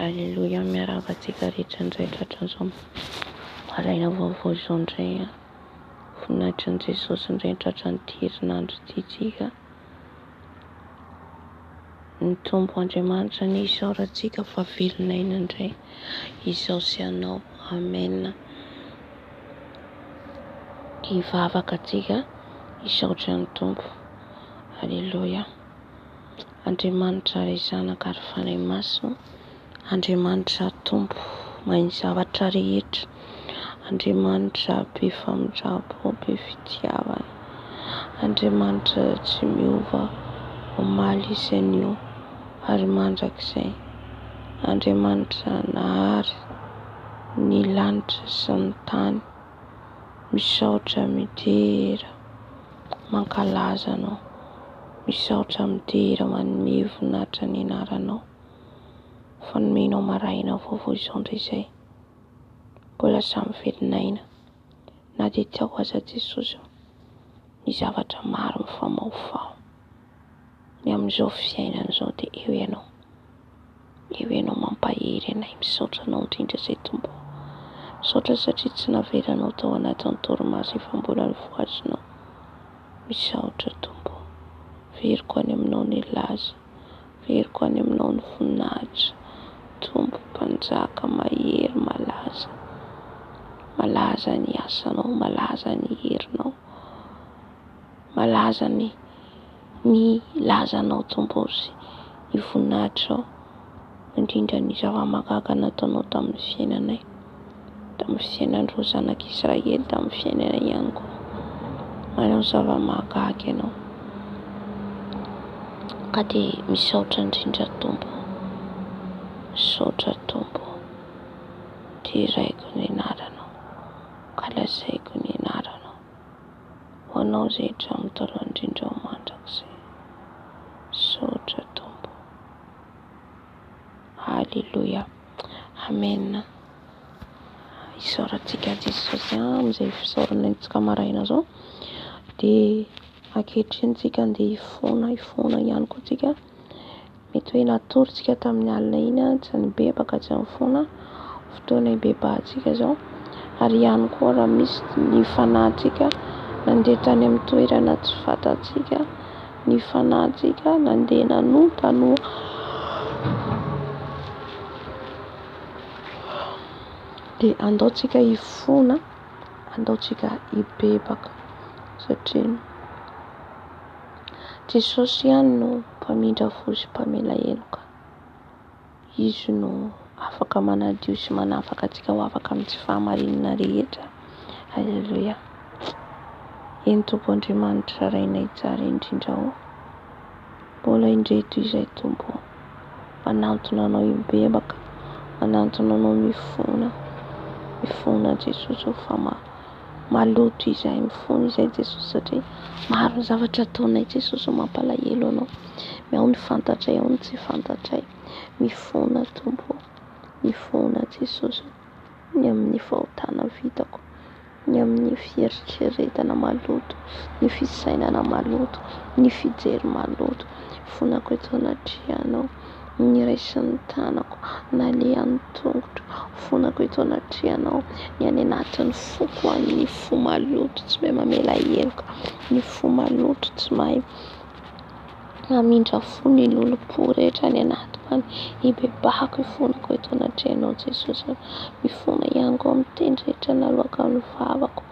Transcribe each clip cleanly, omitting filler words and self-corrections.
Aleloia, miarahaba antsika rehetra indray tratran'izao maraina vaovao izao indray an. Voninahitry an'i Jesosy indray tratran'ity herinandro ity tsika. Ny Tompo Andriamanitra anie isaorantsika fa velon'aina indray izao sy ianao. Amen. Hivavaka antsika hisaotra ny Tompo. Aleloia. Andriamanitra Ray Zanaka ary Fanahy Masina, Andriamanitra Tompo mahay ny zavatra rehetra, Andriamanitra be famindrampo, be fitiavana, Andriamanitra tsy miova omaly sy anio ary mandrakizay, Andriamanitra nahary ny lanitra sy ny tany, misaotra midera. Mankalaza Anao. Misaotra midera manome voninahitra ny anaranao fa nomenao maraina vaovao izao indray izay. Mbola samy velon'aina na dia tao aza Jesosy ô ny zavatra maro mifamahofaho ny amin'izao fiainana izao dia eo Ianao. Eo Ianao mampahery anay. Misaotra Anao indrindra izay Tompo ô. Misaotra satria tsy navelanao tao anatin'ny torimaso efa mbola novohazinao. Misaotra Tompo ô. Veriko any Aminao ny laza. Veriko any Aminao ny voninahitra. Tompo Mpanjaka mahery malaza. Malaza ny asanao, malaza ny herinao. Malaza ny ny lazanao Tompo ô sy ny voninahitrao, indrindra ny zava-mahagaga nataonao tamin'ny fiainanay, tamin'ny fiainan'ireo zanak'Israely, tamin'ny fiainanay ihany koa. Manao zava-mahagaga Ianao. Ka dia misaotra indrindra Tompo ô. Misaotra Tompo ô. Deraiko ny anaranao, kalazaiko ny anaranao. Ho anao izay hatramin'ny taloha indrindra ho mandrakizay. Misaotra Tompo. Alléluia. Amen. Isaorantsika Jesosy amin'izay fisaorana antsika maraina izao. Dia ankehitriny tsika andeha hifona, hifona ihany koa tsika. Mety hoe natory tsika tamin'ny alina iny an, tsy nibebaka, tsy nifona, fotoana hibebahantsika izao. Ary ihany koa raha misy ny fanahintsika nandeha tany amin'ny toerana tsy fantatsika, ny fanahintsika nandeha nanota no dia andao tsika hifona, andao tsika hibebaka satria Jesosy ihany no mpamindra fo sy mpamela heloka. Izy no afaka manadio sy manafaka antsika ho afaka amin'ny tsy fahamarinana rehetra. Aleloia. Eny Tompo Andriamanitra Rainay tsara indrindra ô. Mbola indreto izay Tompo ô. Manantona Anao hibebaka, manantona Anao mifona. Mifona Jesosy ô fa Maloto izahay mifona izahay Jesosy satria maro ny zavatra ataonay Jesosy mampalahelo anao. Ao ny fantatray ao ny tsy fantatray. Mifona Tompo ô, mifona Jesosy ô, ny amin'ny fahotana vitako, ny amin'ny fieritreretana maloto, ny fisainana maloto, ny fijery maloto. Mifonako eto anatrehanao. Niraisin'ny tanako, nalehan'ny tongotro, fonako eto anatrehanao, ny any anatin'ny foko any, ny fo maloto tsy mahay mamela heloka, ny fo maloto tsy mahay mamindra fo, ny lolompo rehetra any anatiko any, hibebahako hifonako eto anatrehanao Jesosy ô, mifona ihany koa amin'ny teny rehetra naloakan'ny vavako,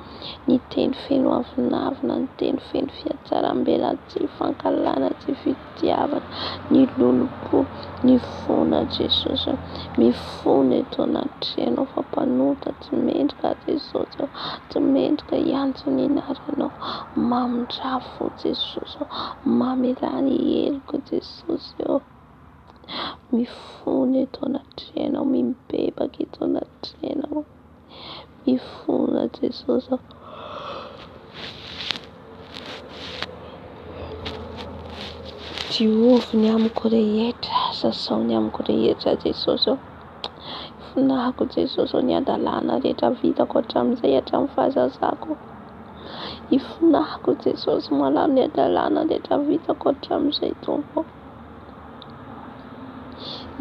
ny teny feno avonavona, ny teny feno fihatsaram-belatsihy, fankahalana, tsy fitiavana, ny lolompo, ny fona Jesosy ô, mifona eto anatrehanao fa mpanota tsy mendrika Jesosy ô, tsy mendrika hiantso ny anaranao, mamindrà fo Jesosy ô, mamelà ny heloko Jesosy ô, mifona eto anatrehanao, mibebaka eto anatrehanao. Mifona Jesosy a. Diovy ny amiko rehetra, sasao ny amiko rehetra Jesosy ô. Ifonako Jesosy ô ny hadalana rehetra vitako hatramin'izay hatramin'ny fahazazako. Ifonako Jesosy malalo ny hadalana rehetra vitako hatramin'izay Tompo.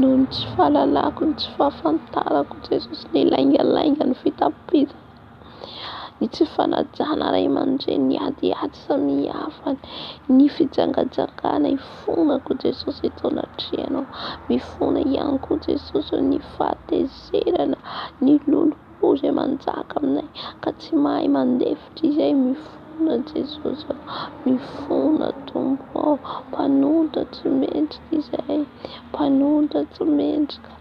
Noho ny tsy fahalalako, ny tsy fahafantarako Jesosy, ny laingalainga, ny fitapitana, ny tsy fanajana ray aman-dreny, ny adiady samihafa, ny fijangajangana, ifonako Jesosy eto anatrehanao. Mifona ihany koa Jesosy ny fahatezerana, ny lolompo izay manjaka aminay ka tsy mahay mandefitra izay. Mifona Jesosy ô, mifona Tompo ô, mpanota tsy mendrika izahay, mpanota tsy mendrika,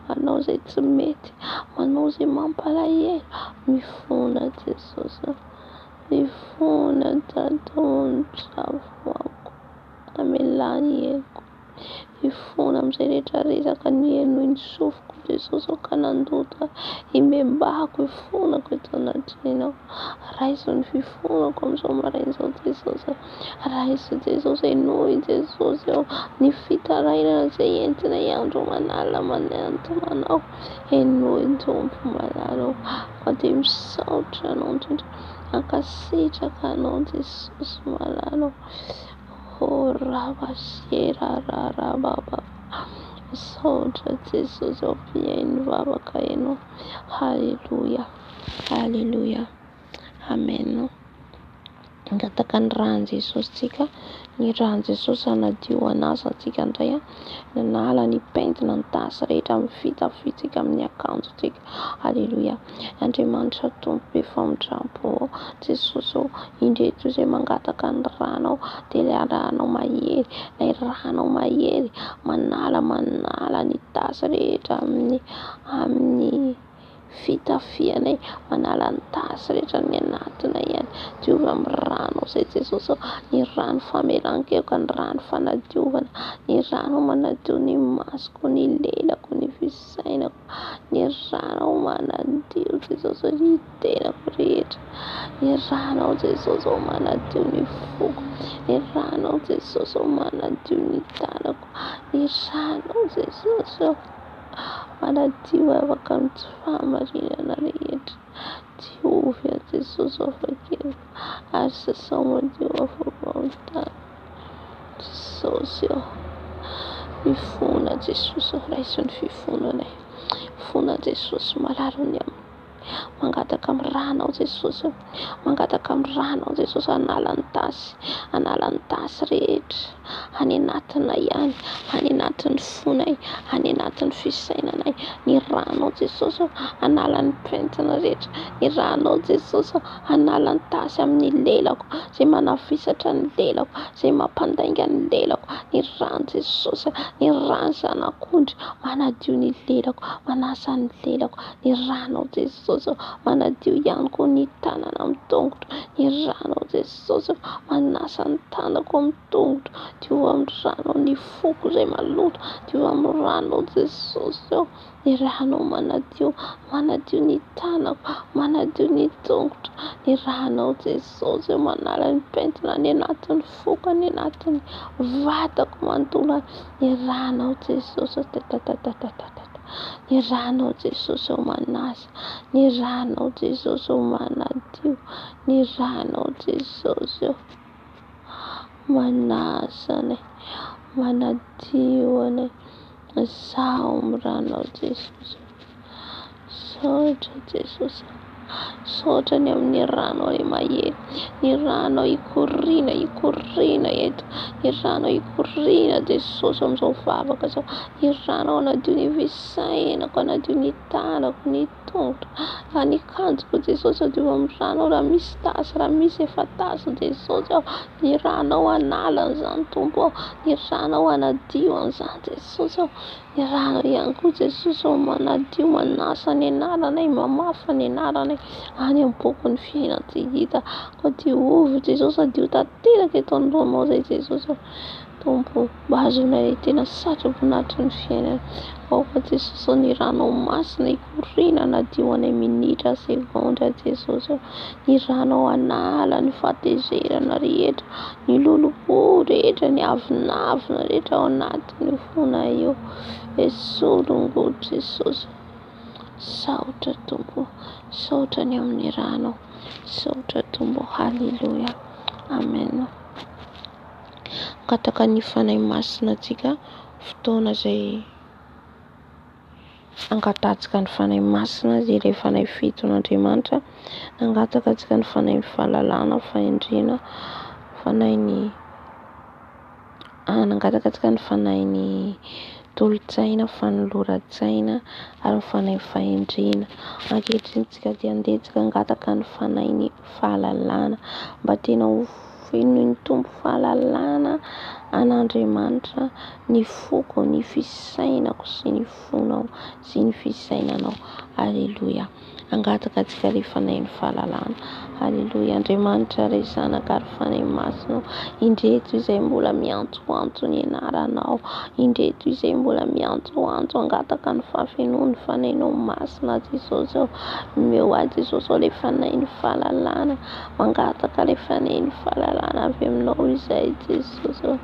manao izay tsy mety, manao izay mampalahelo. Mifona Jesosy ô, mifona Dada ô, misavoamboa amiko, mamelà ny heloko. Mifona amin'izay rehetra resaka nihenoin'ny sofiko Jesosy ô ka nandoto ahy. Hibebahako, hifonako eto anatrehanao. Raiso ny fifonako amin'izao maraina izao Jesosy ô. Raiso Jesosy, henoy Jesosy ô ny fitarainana izay entinay andro aman'alina manantona Anao. Henoy Tompo malala ô. Fa dia misaotra Anao indrindra. Ankasitraka Anao Jesosy malala ô. Oh rabasera rarababa. Misaotra Jesosy ô mpihaino vavaka ianao. Haleloia. Haleloia. Amen. Mangataka ny ran'i Jesosy tsika, ny ran'i Jesosy hanadio hanasa antsika indray, nanala ny pentina, ny tasy rehetra amin'ny fitafiantsika, amin'ny akanjontsika. Aleloia. Andriamanitra Tompo be famindrampo ô, Jesosy ô, indreto izay mangataka ny ranao, dia ilay ranao mahery, ilay ranao mahery manala manala ny tasy rehetra amin'ny amin'ny fitafianay, manala ny tasy rehetra ny anatinay ihany. Diovy amin'ny ranao izay Jesosy ô, ny rano famelan-keloka, ny rano fanadiovana, ny rano manadio ny masoko, ny lelako, ny fisainako. Ny ranao manadio Jesosy ô ny tenako rehetra. Ny ranao Jesosy ô manadio ny foko. Ny ranao Jesosy ô manadio ny tanako. Ny ranao Jesosy ô manadio afaka amin'ny tsy fahamarinana rehetra. Diovy aho Jesosy ô afak'heloka ary sasao madio afovoan-tany. Jesosy ô, mifona Jesosy ô, raiso ny fifonanay. Mifona Jesosy, malahelo ny aminy. Mangataka amin'ny ranao Jesosy ô, mangataka amin'ny ranao Jesosy hanala ny tasy, hanala ny tasy rehetra any anatinay any, any anatin'ny fonay, any anatin'ny fisainanay. Ny ranao Jesosy ô, hanala ny pentina rehetra. Ny ranao Jesosy ô, hanala ny tasy amin'ny lelako, izay manavesatra ny lelako, izay mampandainga ny lelako, ny ran'i Jesosy, ny ran'ny Zanak'ondry manadio ny lelako, manasa ny lelako, ny ranao Jesosy manadio ihany koa ny tanana amin'ny tongotro, ny ranao Jesosy manasa ny tanako amin'ny tongotro, diovy amin'ny ranao ny foko izay maloto, diovy amin'ny ranao Jesosy ô. Ny ranao manadio, manadio ny tanako, manadio ny tongotro. Ny ranao Jesosy ô manala ny pentina any anatin'ny foko, any anatin'ny vatako manontolo any. Ny ranao Jesosy ô tatatatatata. Ny ranao Jesosy ô manasa. Ny ranao Jesosy ô manadio. Ny ranao Jesosy ô manasa anay, manadio anay. Zaho miranao Jesosy ô. Misaotra Jesosy ô. Misaotra ny amin'ny ranao ry mahery. Ny ranao hikoriana, hikoriana eto. Ny ranao hikoriana Jesosy amin'izao vavaka izao. Ny ranao hanadio ny fisainako, hanadio ny tanako, ny tongotro, ny akanjoko Jesosy hadio amin'ny ranao raha misy tasy, raha misy efa tasy Jesosy ô. Ny ranao hanala an'izany Tompo ô, ny ranao hanadio an'izany Jesosy ô, ny ranao ihany koa Jesosy ô manadio, manasa ny anaranay, mamafa ny anaranay any amin'ny bokin'ny fiainan-tsy hita. Koa diovy Jesosy, hadio tanteraka eto anoloanao izay Jesosy ô. Tompo ô, mba hahazoanay ilay tena satroboninahitry ny fiainana. Aoka Jesosy ô ny ranao masina hikoriana hanadio anay minitra, segondra Jesosy ô. Ny ranao hanala ny fahatezerana rehetra, ny lolompo rehetra, ny avonavona rehetra ao anatin'io fonay io. Esory ngo Jesosy. Misaotra Tompo, misaotra ny amin'ny ranao. Misaotra Tompo, haleloia. Amen. Mangataka ny Fanahy Masina antsika fotoana izay. Angatahantsika ny Fanahy Masina izay ilay Fanahy fiton'Andriamanitra. Nangataka antsika ny Fanahin'ny fahalalana, fahendrena, Fanahin'ny nangataka antsika ny Fanahin'ny tolo-tsaina, fanoloran-tsaina ary ny Fanahin'ny fahendrena. Ankehitriny tsika dia andeha tsika hangataka ny Fanahin'ny fahalalana mba tena ho fenoin'ny Tompo fahalalana an'Andriamanitra ny foko, ny fisainako sy ny fonao sy ny fisainanao. Aleloia. Hangataka antsika ilay Fanahin'ny fahalalana. Aleloia. Andriamanitra Ray Zanaka ary Fanahy Masina ô, indreto izay mbola miantsoantso ny anaranao. Indreto izay mbola miantsoantso hangataka ny fahafenoan'ny Fanahinao Masina Jesosy ô. Omeo ahy Jesosy ô ilay Fanahin'ny fahalalana. Mangataka ilay Fanahin'ny fahalalana avy aminao izay Jesosy ô.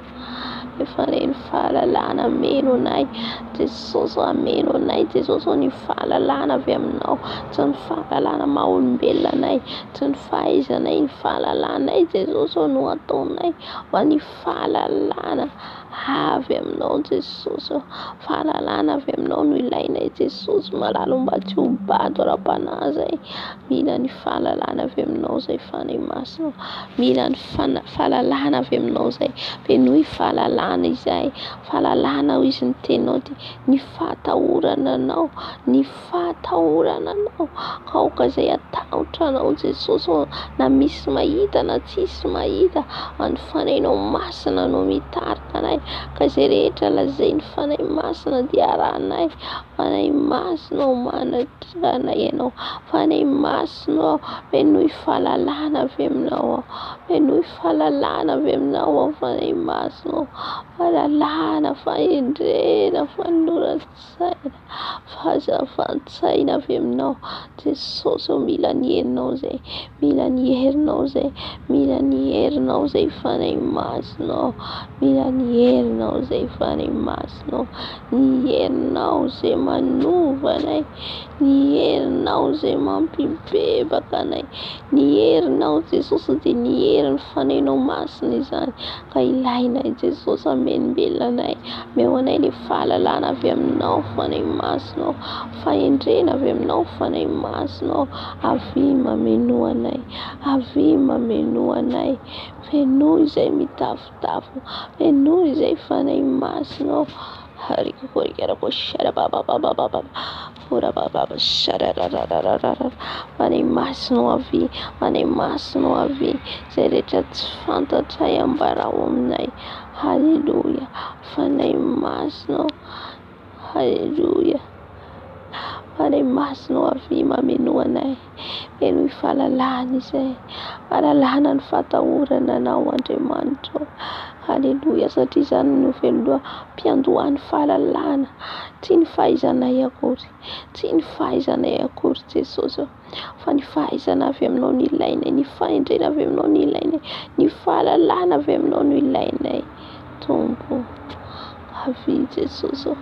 Ilay Fanahin'ny fahalalana hameno anay Jesosy ô, hameno anay Jesosy ô ny fahalalana avy aminao. Tsy ny fahalalana maha olombelona anay, tsy ny fahaizanay ny fahalalanay Jesosy ô no ataonay fa ny fahalalana avy aminao Jesosy ô. Fahalalana avy aminao no ilainay Jesosy malala mba tsy ho bado ara-panahy zay. Mila ny fahalalana avy aminao zay Fanahy Masina ô. Mila ny fahalalana avy aminao zay. Fenoy fahalalana izahay. Fahalalana hoy izy ny teninao dia ny fahatahorana anao, ny fahatahorana anao. Aoka izay hatahotra anao Jesosy ô, na misy mahita na tsisy mahita, fa ny Fanahinao Masina no mitarika anay, ka izay rehetra lazain'ny Fanahy Masina dia arahanay. Fanahy Masina ô, manatreha anay Ianao. Fanahy Masina ô, fenoy fahalalana avy aminao aho. Fenoy fahalalana avy aminao aho Fanahy Masina ô. Fahalalana, fahendrena, fanoloran-tsaina, fahazavan-tsaina avy aminao. Jesosy ô, mila ny herinao izay, mila ny herinao izay, mila ny herinao izay Fanahy Masina ô. Mila ny herinao izay Fanahy Masina ô. Ny herinao izay manova anay, ny herinao izay mampibebaka anay, ny herinao Jesosy dia ny herin'ny Fanahinao Masina izany ka ilainay Jesosy hamelombelona anay, omeo anay ilay fahalalana avy aminao Fanahy Masina ô, fahendrena avy aminao Fanahy Masina ô, avia mamenoa anay, avia mamenoa anay, fenoy izay mitafotafo, fenoy izay Fanahy Masina ô. Fanahy Masina ô avia, Fanahy Masina ô avia, izay rehetra tsy fantatray ambarao aminay. Haleloia, Fanahy Masina ô, haleloia. Fanahy Masina ô avia mamenoa anay. Fenoy fahalalana izay, fahalalana ny fahatahorana Anao Andriamanitra ô. Haleloia, satria izany no fiandohan'ny fahalalana, tsy ny fahaizanay akory, tsy ny fahaizanay akory Jesosy ô, fa ny fahaizana avy aminao no ilainay, ny fahendrena avy aminao no ilainay, ny fahalalana avy aminao no ilainay Tompo. Avia Jesosy ô,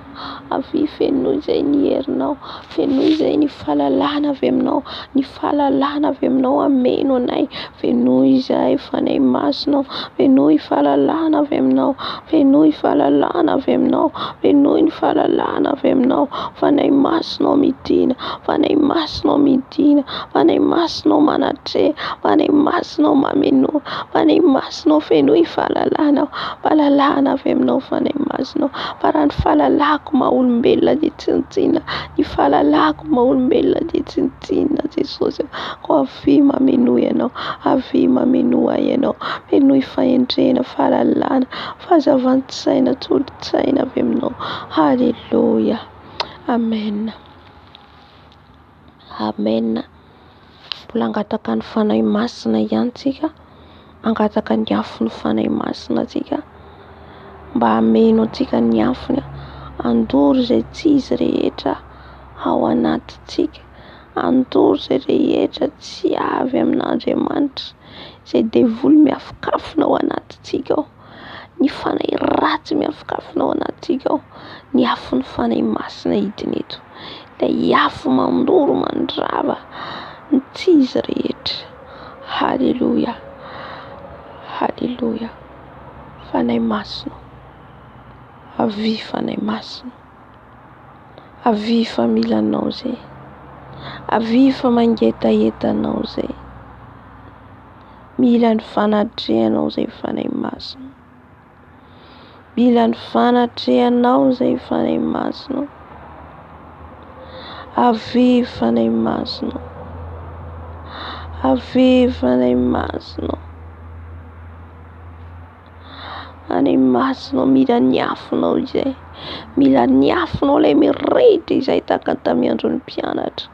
avia fenoy izay ny herinao, fenoy izay ny fahalalana avy aminao, ny fahalalana avy aminao hameno anay, fenoy izahay Fanahy Masina ô, fenoy fahalalana avy aminao, fenoy fahalalana avy aminao, fenoy ny fahalalana avy aminao, Fanahy Masina ô midina, Fanahy Masina ô midina, Fanahy Masina ô manatreha, Fanahy Masina ô mamenoa, Fanahy Masina ô fenoy fahalalana, fahalalana avy aminao Fanahy Masina ô, fa raha ny fahalalako maha olombelona dia tsinontsinona, ny fahalalako maha olombelona dia tsinontsinona Jesosy ô, koa avia mamenoa Ianao, avia mamenoa ahy Ianao, fenoy fahendrena, fahalalana, fahazavan-tsaina, tolo-tsaina avy aminao, Haleloia, Amen. Amen. Mbola hangataka ny Fanahy Masina ihany tsika, hangataka ny afon'ny Fanahy Masina tsika mba hameno antsika ny afony, handoro izay tsy izy rehetra ao anatintsika, handoro izay rehetra tsy avy amin'Andriamanitra, izay devoly miafokafona ao anatintsika ao, ny fanahy ratsy miafokafona ao anatintsika ao, ny afon'ny Fanahy Masina hidina eto. Ilay afo mandoro mandrava ny tsy izy rehetra. Haleloia. Haleloia. Fanahy Masina. Avia Fanahy Masina. Avia fa mila anao zay. Avia fa mangetaheta anao zay. Mila ny fanatrehanao zay Fanahy Masina. Mila ny fanatrehanao zay Fanahy Masina. Avia Fanahy Masina. Avia Fanahy Masina. Fanahy Masina, mila ny afonao izay. Mila ny afonao ilay mirehitra izay tahaka ny tamin'ny andron'ny mpianatra.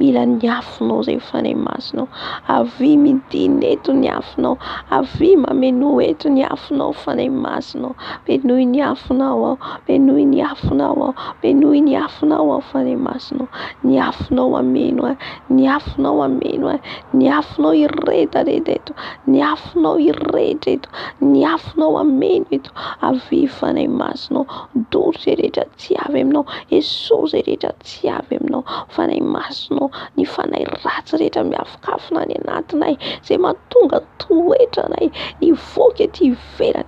Mila ny afonao izay Fanahy Masina. Avia midina eto ny afonao. Avia mamenoa eto ny afonao Fanahy Masina. Menoy ny afonao aho. Menoy ny afonao aho. Menoy ny afonao aho Fanahy Masina. Ny afonao hameno ahy. Ny afonao hameno ahy. Ny afonao hiredareda eto. Ny afonao hirehitra eto. Ny afonao hameno eto. Avia Fanahy Masina. Doro izay rehetra tsy avy aminao. Esory izay rehetra tsy avy aminao. Fanahy Masina, ny fanahy ratsy rehetra miafokafona any anatinay, izay mahatonga toetra anay hivoaka ety ivelany.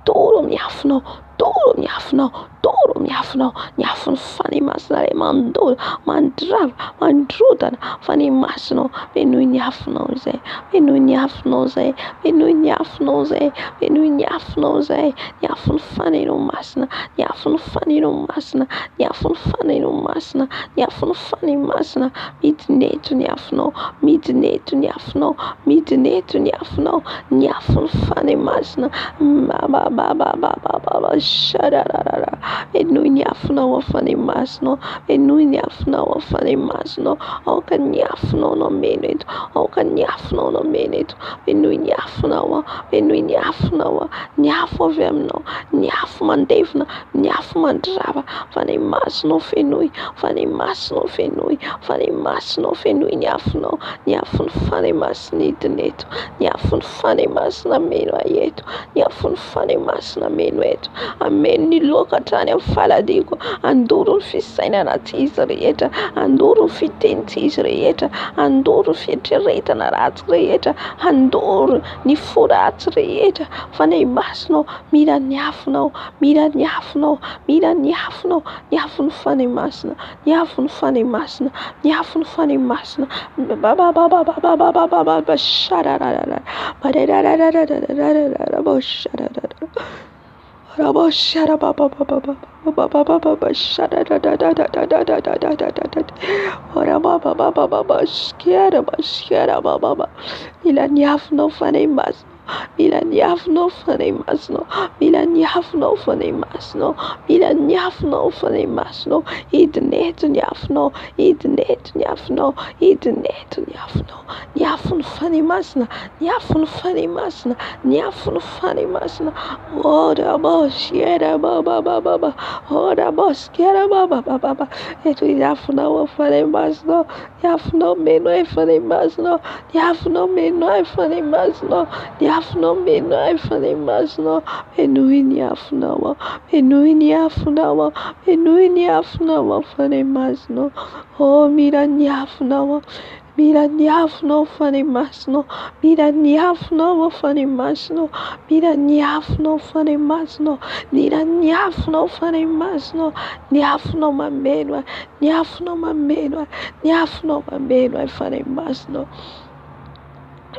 Doro ny afonao, doro ny afonao, doro ny afonao, ny afon'ny Fanahy Masina ilay mandoro, mandrava, mandrodana. Fanahy Masina, fenoy ny afonao izay, fenoy ny afonao izay, fenoy ny afonao izay, fenoy ny afonao izay, ny afon'ny Fanahinao Masina, ny afon'ny Fanahinao Masina, ny afon'ny Fanahinao Masina, ny afon'ny Fanahy Masina. Midina eto ny afonao, midina eto ny afonao, midina eto ny afonao, ny afon'ny Fanahy Masina. Bababababababa, sharararara. Henoy ny afonao ao Fanahy Masina, henoy ny afonao ao Fanahy Masina. Aoka ny afonao no hameno eto, aoka ny afonao no hameno eto. Henoy ny afonao, henoy ny afonao, ny afo avy aminao, ny afo mandevona, ny afo mandrava. Fanahy Masina, fenoy, Fanahy Masina, fenoy, Fanahy Masina, fenoy ny afonao, ny afon'ny Fanahy Masina hidina eto, ny afon'ny Fanahy Masina hameno ahy eto, ny afon'ny Fanahy Masina hameno eto, hameno ny loaka hatrany amin'ny faladiako, handoro ny fisainana tsy izy rehetra, handoro ny fiteny tsy izy rehetra, handoro ny fieritreretana ratsy rehetra, handoro ny fo ratsy rehetra. Fanahy Masina, mila ny afonao, mila ny afonao, mila ny afonao, ny afon'ny Fanahy Masina, ny afon'ny Fanahy Masina, ny afon'ny Fanahy Masina. Bababababababababa, sharararara, bararararararararararabo, shararara. Rabo, sharabababababababababa, shararararararararararara. Orabababababa, skeraba, skerabababa. Mila ny afonao Fanahy Masina. Mila ny afonao Fanahy Masina. Mila ny afonao Fanahy Masina. Mila ny afonao Fanahy Masina. Hidina eto ny afonao. Hidina eto ny afonao. Hidina eto ny afonao. Ny afon'ny Fanahy Masina. Ny afon'ny Fanahy Masina. Ny afon'ny Fanahy Masina. Orabo, skerababababa. Orabo, skerababababa. Eto ny afonao Fanahy Masina. Ny afonao meno ahy Fanahy Masina. Ny afonao meno ahy Fanahy Masina. Ny afonao meno ahy Fanahy Masina. Menoy ny afonao. Menoy ny afonao. Menoy ny afonao Fanahy Masina. Oh, mila ny afonao. Mila ny afonao Fanahy Masina. Mila ny afonao Fanahy Masina. Mila ny afonao Fanahy Masina. Mila ny afonao Fanahy Masina. Ny afonao mameno ahy. Ny afonao mameno ahy. Ny afonao mameno ahy Fanahy Masina.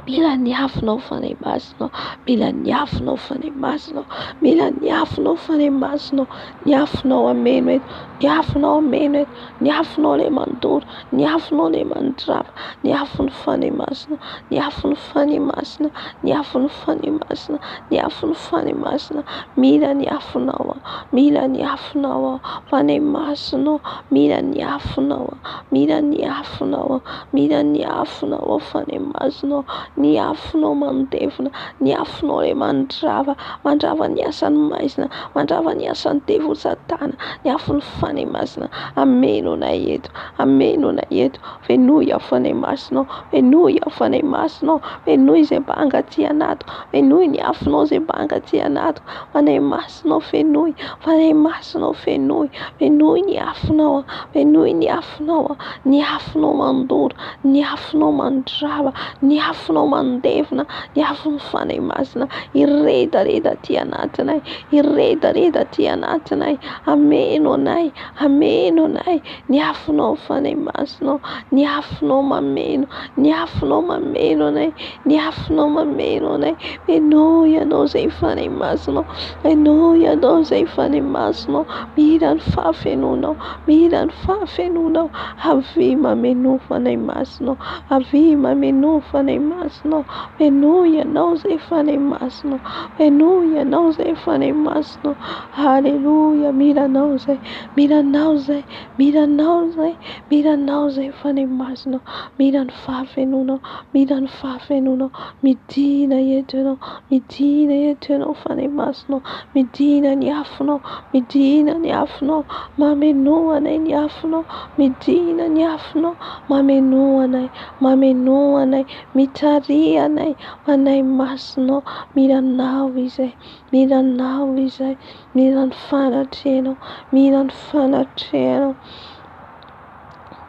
Mila ny afonao Fanahy Masina. Mila ny afonao Fanahy Masina. Mila ny afonao Fanahy Masina. Ny afonao hameno eto. Ny afonao hameno eto. Ny afonao ilay mandoro. Ny afonao ilay mandrava. Ny afon'ny Fanahy Masina. Ny afon'ny Fanahy Masina. Ny afon'ny Fanahy Masina. Ny afon'ny Fanahy Masina. Mila ny afonao aho. Mila ny afonao aho. Fanahy Masina, mila ny afonao aho. Mila ny afonao aho. Mila ny afonao aho Fanahy Masina. Ny afonao mandevona. Ny afonao ilay mandrava. Mandrava ny asan'ny maizina. Mandrava ny asan'ny devoly Satana. Ny afon'ny Fanahy Masina. Hameno anay eto. Hameno anay eto. Fenoy aho Fanahy Masina. Fenoy aho Fanahy Masina. Fenoy izay banga aty anatiko. Fenoy ny afonao izay banga aty anatiko. Fanahy Masina, fenoy. Fanahy Masina, fenoy. Fenoy ny afonao. Fenoy ny afonao. Ny afonao mandoro. Ny afonao mandrava. Ny afonao. afonao mandevona, ny afon'ny Fanahy Masina hiredareda aty anatinay, hiredareda aty anatinay, hameno anay, hameno anay, ny afonao Fanahy Masina ô, ny afonao mameno, ny afonao mameno anay, ny afonao mameno anay, fenoy Ianao izay Fanahy Masina ô, fenoy Ianao izay Fanahy Masina ô, mila ny fahafenoanao, mila ny fahafenoanao, avia mamenoa Fanahy Masina ô, avia mamenoa Fanahy Masina ô, fenoy Ianao izay Fanahy Masina ô, fenoy Ianao izay Fanahy Masina ô, Aleloia, mila Anao izay, mila Anao izay, mila Anao izay, mila Anao izay Fanahy Masina ô, mila ny fahafenoanao, mila ny fahafenoanao, midina eto Ianao, midina eto Ianao Fanahy Masina ô, midina ny afonao, midina ny afonao, mamenoa anay ny afonao, midina ny afonao, mamenoa anay, mamenoa anay, mitariha anay, Fanahy Masina ô, mila Anao izay, mila Anao izay, mila ny fanatrehanao, mila ny fanatrehanao.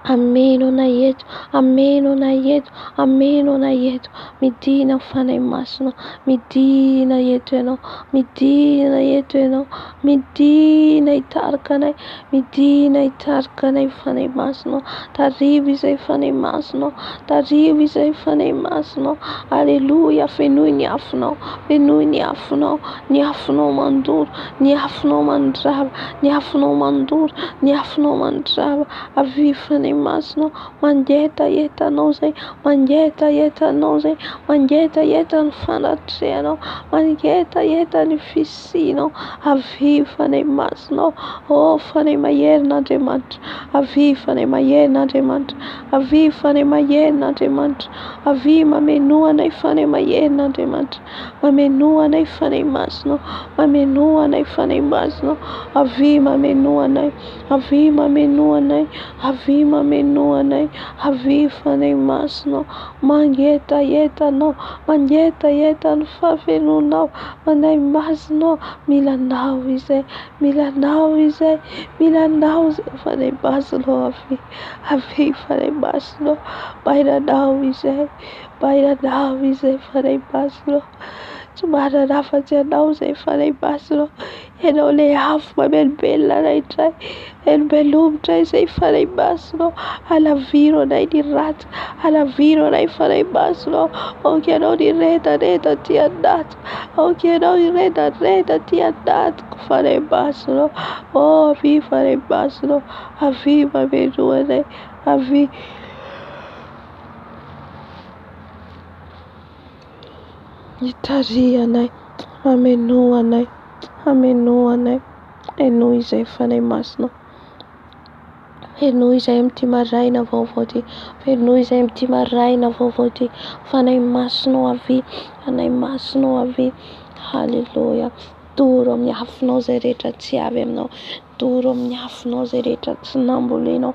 Hameno anay eto, hameno anay eto, hameno anay eto. Midina Fanahy Masina, midina eto Ianao, midina eto Ianao, midina hitarika anay, midina hitarika anay Fanahy Masina. Tariho izay Fanahy Masina, tariho izay Fanahy Masina. Aleloia, fenoy ny afonao, fenoy ny afonao, ny afonao mandoro, ny afonao mandrava, ny afonao mandoro, ny afonao mandrava. Avia Fanahy Masina, mangetaheta Anao izay, mangetaheta Anao izay, mangetaheta ny fanatrehanao, mangetaheta ny fisianao. Avia Fanahy Masina, ô Fanahy maherin'Andriamanitra, avia Fanahy maherin'Andriamanitra, avia Fanahy maherin'Andriamanitra, avia mamenoa anay Fanahy maherin'Andriamanitra, mamenoa anay Fanahy Masina, mamenoa anay Fanahy Masina, avia mamenoa anay. Avia mamenoa anay, avia mamenoa anay, avia Fanahy Masina ô, mangetaheta Anao, mangetaheta ny fahafenoanao, Fanahy Masina ô, mila Anao izay, mila Anao izay, mila Anao izay Fanahy Masina ô, avia, avia Fanahy Masina ô, mila Anao izay, mila Anao izay Fanahy Masina ô. Tsy manana afa-tsy Anao izay Fanahy Masina ô. Ianao ilay afo mamelombelona anay indray. Velombelomitra izay Fanahy Masina ô. Alaviro anay ny ratsy. Alaviro anay Fanahy Masina ô. Aoka Ianao niredareda aty anatiko. Aoka Ianao hiredareda aty anatiko Fanahy Masina ô. Ô avia Fanahy Masina ô. Avia mameloa anay. Avia. Mitariha anay, hamenoa anay, hamenoa anay. Henoy izay Fanahy Masina. Henoy izay amin'ity maraina vaovao ity. Henoy izay amin'ity maraina vaovao ity. Fanahy Masina avia, Fanahy Masina avia. Haleloia. Doro amin'ny afonao izay rehetra tsy avy aminao. Doro amin'ny afonao izay rehetra tsy nambolenao.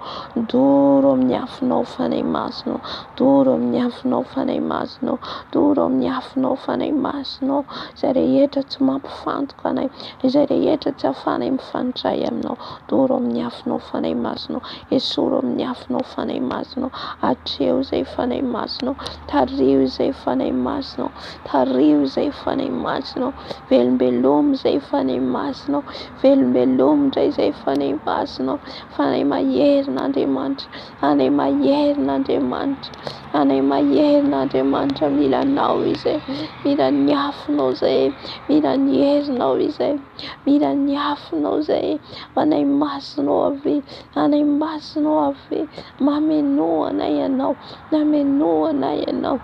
Doro amin'ny afonao Fanahy Masina. Doro amin'ny afonao Fanahy Masina. Doro amin'ny afonao Fanahy Masina. Izay rehetra tsy mampifantoka anay. Izay rehetra tsy ahafahanay mifandray aminao. Doro amin'ny afonao Fanahy Masina. Esoro amin'ny afonao Fanahy Masina. Atreho izay Fanahy Masina. Tariho izay Fanahy Masina. Tariho izay Fanahy Masina. Velombelomy izay Fanahy Masina. Velombelomy indray izay Fanahy Masina. Fanahy maherin'Andriamanitra. Fanahy maherin'Andriamanitra. Fanahy maherin'Andriamanitra. Mila Anao izay. Mila ny afonao izay. Mila ny herinao izay. Mila ny afonao izay. Fanahy Masina avia. Fanahy Masina avia. Mamenoa anay Ianao. Mamenoa anay Ianao.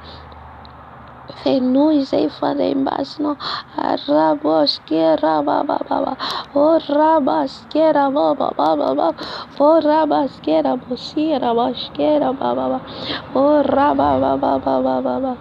Fenoy izay Fanahy Masina. Raboskera ba ba ba ba. O rabaskera ba ba ba ba ba. O rabaskera bosira baskera ba ba ba. O raba ba ba ba ba ba ba.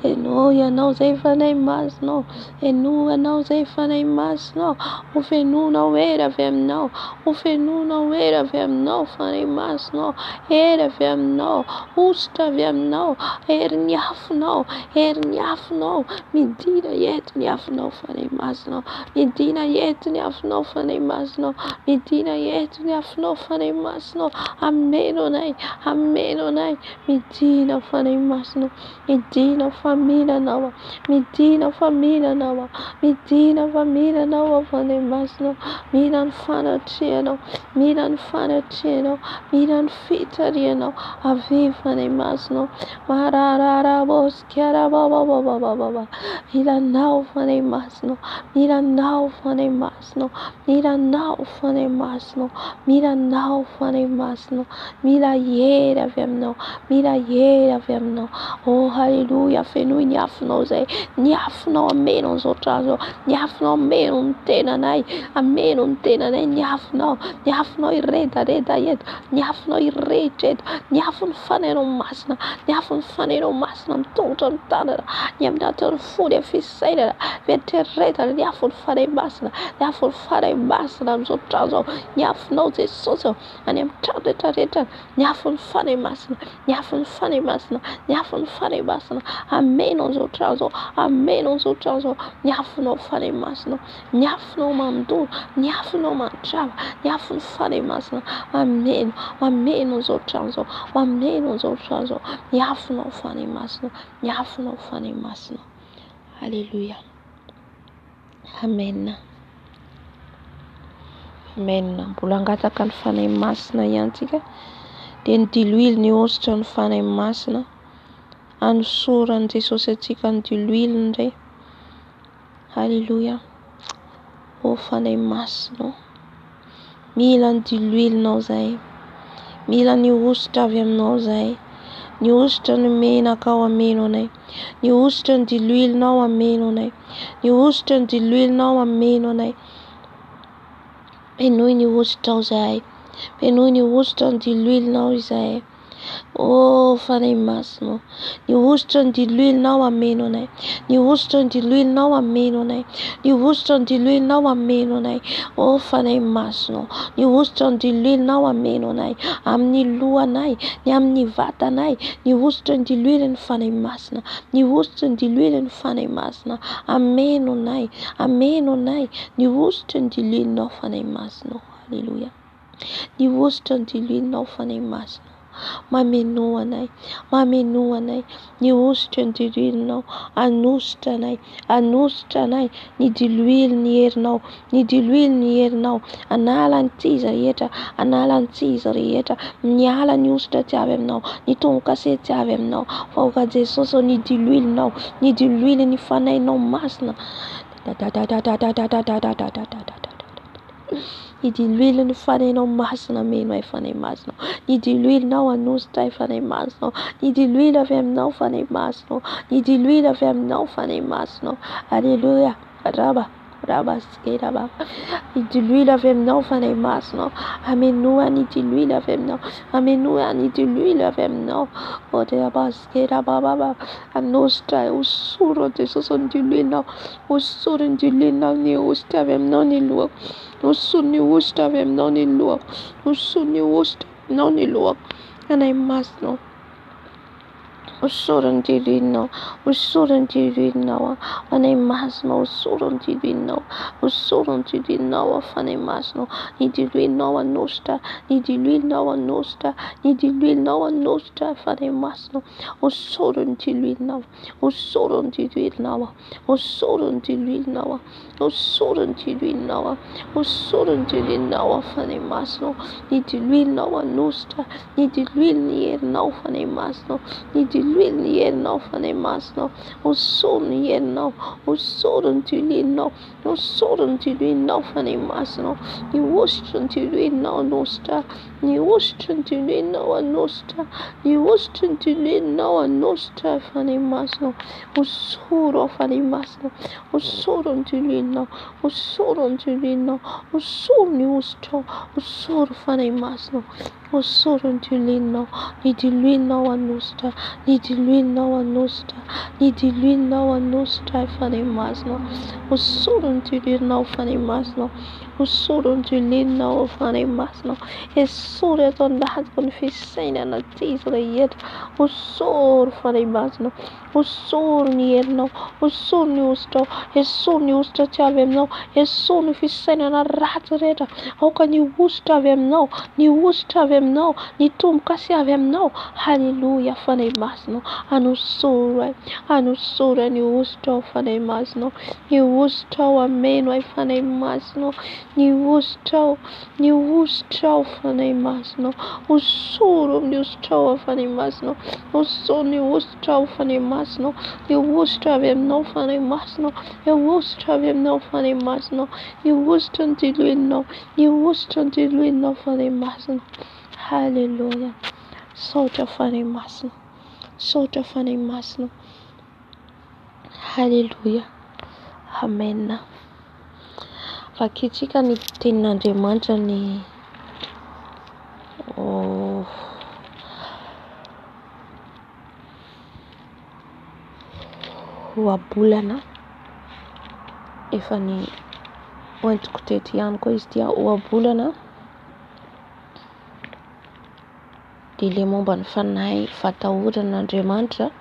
Henoy Ianao izay Fanahy Masina. Henoy Ianao izay Fanahy Masina. Ho fenoinao hery avy aminao. Ho fenoinao hery avy aminao Fanahy Masina. Hery avy aminao. Hosotra avy aminao. Herin'ny afonao. Herin'ny. ny afonao, midina eto ny afonao Fanahy Masina ô, midina eto ny afonao Fanahy Masina ô, midina eto ny afonao Fanahy Masina ô, hameno anay, hameno anay, midina Fanahy Masina ô, midina fa mila Anao aho, midina fa mila Anao aho, midina fa mila Anao aho Fanahy Masina ô, mila ny fanatrehanao, mila ny fanatrehanao, mila ny fitarihanao, avia Fanahy Masina ô, marararaboskarabababababa, mila Anao Fanahy Masina ô, mila Anao Fanahy Masina ô, mila Anao Fanahy Masina ô, mila Anao Fanahy Masina ô, mila hery avy Aminao, mila hery avy Aminao, oh haleloia, fenoy ny afonao izay, ny afonao hameno an'izao trano izao, ny afonao hameno ny tenanay, hameno ny tenanay ny afonao, ny afonao hiredareda eto, ny afonao hirehitra eto, ny afon'ny Fanahinao Masina, ny afon'ny Fanahinao Masina amin'ny tongotra, amin'ny tanana, ny amin'ny anatin'ny fo, ny amin'ny fisainana, fieritreretana, ny afon'ny Fanahy Masina, ny afon'ny Fanahy Masina amin'izao trano izao, ny afonao Jesosy ô, any amin'ny trano rehetra rehetra, ny afon'ny Fanahy Masina, ny afon'ny Fanahy Masina, ny afon'ny Fanahy Masina, hameno an'izao trano izao, hameno an'izao trano izao, ny afonao Fanahy Masina, ny afonao mandoro, ny afonao mandrava, ny afon'ny Fanahy Masina, mameno, mameno an'izao trano izao, mameno an'izao trano izao, ny afonao Fanahy Masina, ny afonao Fanahy Masina. Alléluia. Amen. Amen. Mbola hangataka ny Fanahy Masina ihany tsika. Dia ny diloilo ny hosotra ny Fanahy Masina. Anosoran'i Jesosy antsika ny diloilo indray. Alléluia. Oh Fanahy Masina. Mila ny diloilonao zahay. Mila ny hosotra avy aminao zahay. Ny hosotra ny menakao hameno anay. Ny hosotra ny diloilonao hameno anay. Ny hosotra ny diloilonao hameno anay. Fenoy ny hosotrao zahay. Fenoy ny hosotra ny diloilonao izahay. Oh Fanahy Masina ô, ny hosotra ny diloilonao hameno anay, ny hosotra ny diloilonao hameno anay, ny hosotra ny diloilonao hameno anay. Oh Fanahy Masina ô, ny hosotra ny diloilonao hameno anay, amin'ny lohanay, ny amin'ny vatanay, ny hosotra ny diloilon'ny Fanahy Masina, ny hosotra ny diloilon'ny Fanahy Masina, hameno anay, hameno anay, ny hosotra ny diloilonao Fanahy Masina ô. Alléluia. Ny hosotra ny diloilonao Fanahy Masina ô, mamenoa anay, mamenoa anay, ny hosotra ny diloilonao, hanosotra anay, hanosotra anay, ny diloilo ny herinao, ny diloilo ny herinao, hanala ny tsy izy rehetra, hanala ny tsy izy rehetra, miala ny hosotra tsy avy aminao, ny tombo-kase tsy avy aminao, fa aoka Jesosy ô, ny diloilonao, ny diloilo ny Fanahinao Masina, Ny diloilon'ny Fanahinao Masina mino ahy Fanahy Masina. Ny diloilonao hanositra ahy Fanahy Masina. Ny diloilo avy aminao Fanahy Masina. Ny diloilo avy aminao Fanahy Masina. Alléluia. Raba, raba, raba. Ny diloilo avy aminao Fanahy Masina. Amenoa ny diloilo avy aminao. Amenoa ny diloilo avy aminao. Raba, raba, Hanositra ahy, hosoro Jesosy ny diloilonao. Hosory ny diloilonao ny hosotra avy aminao ny lohako. Hosory ny hosotra avy aminao ny lohako. Hosory ny hosotra aminao ny lohako. Fanahy Masina ô. Hosory ny diloilonao. Hosory ny diloilonao aho. Fanahy Masina ô, hosory ny diloilonao. Hosory ny diloilonao aho, Fanahy Masina ô. Ny diloilonao hanosotra. Ny diloilonao hanosotra. Ny diloilonao hanosotra, Fanahy Masina ô. Hosory ny diloilonao. Hosoro ny diloilonao aho. Hosoro ny diloilonao aho. Hosoro ny diloilonao aho. Hosoro ny diloilonao aho, Fanahy Masina ô. Ny diloilonao hanosotra. Ny diloilon'ny herinao, Fanahy Masina ô. Ny diloilon'ny herinao, Fanahy Masina ô. Hosoro ny herinao. Hosoro ny diloilonao. Hosoro ny diloilonao, Fanahy Masina ô. Ny hosotry ny diloilonao hanosotra. Ny hosotry ny diloilonao hanosotra, ny hosotry ny diloilonao hanosotra, Fanahy Masina ô, hosoro aho Fanahy Masina, hosoro ny diloilonao, hosoro ny diloilonao, hosoro ny hosotrao, hosoro Fanahy Masina ô, hosoro ny diloilonao, ny diloilonao hanosotra, ny diloilonao hanosotra, ny diloilonao hanosotra Fanahy Masina ô, hosoro ny diloilonao Fanahy Masina ô. Hosoro ny diloilonao Fanahy Masina. Esory ato anatiko ny fisainana diso rehetra. Hosoro Fanahy Masina. Hosoro ny herinao. Hosoro ny hosotrao. Esory ny hosotra tsy avy aminao. Esory ny fisainana ratsy rehetra. Aoka ny hosotra avy aminao. Ny hosotra avy aminao. Ny tombo-kase avy aminao. Haleloia Fanahy Masina. Anosoro ahy. Anosoro ahy ny hosotrao Fanahy Masina. Ny hosotrao hameno ahy Fanahy Masina. Ny hosotrao, ny hosotrao Fanahy Masina. Hosoro amin'ny hosotrao aho Fanahy Masina. Hosoro ny hosotrao Fanahy Masina. Ny hosotra avy aminao Fanahy Masina. Ny hosotra avy aminao Fanahy Masina. Ny hosotra ny diloilonao. Ny hosotra ny diloilonao Fanahy Masina. Haleloia. Saotra Fanahy Masina. Saotra Fanahy Masina. Haleloia. Amen. Vakintsika ny tenin'Andriamanitra ny oh. Ohabolana efa ny hoentiko teto ihany koa izy ity ohabolana dia ilay momba ny fanahy fatahorana an'Andriamanitra,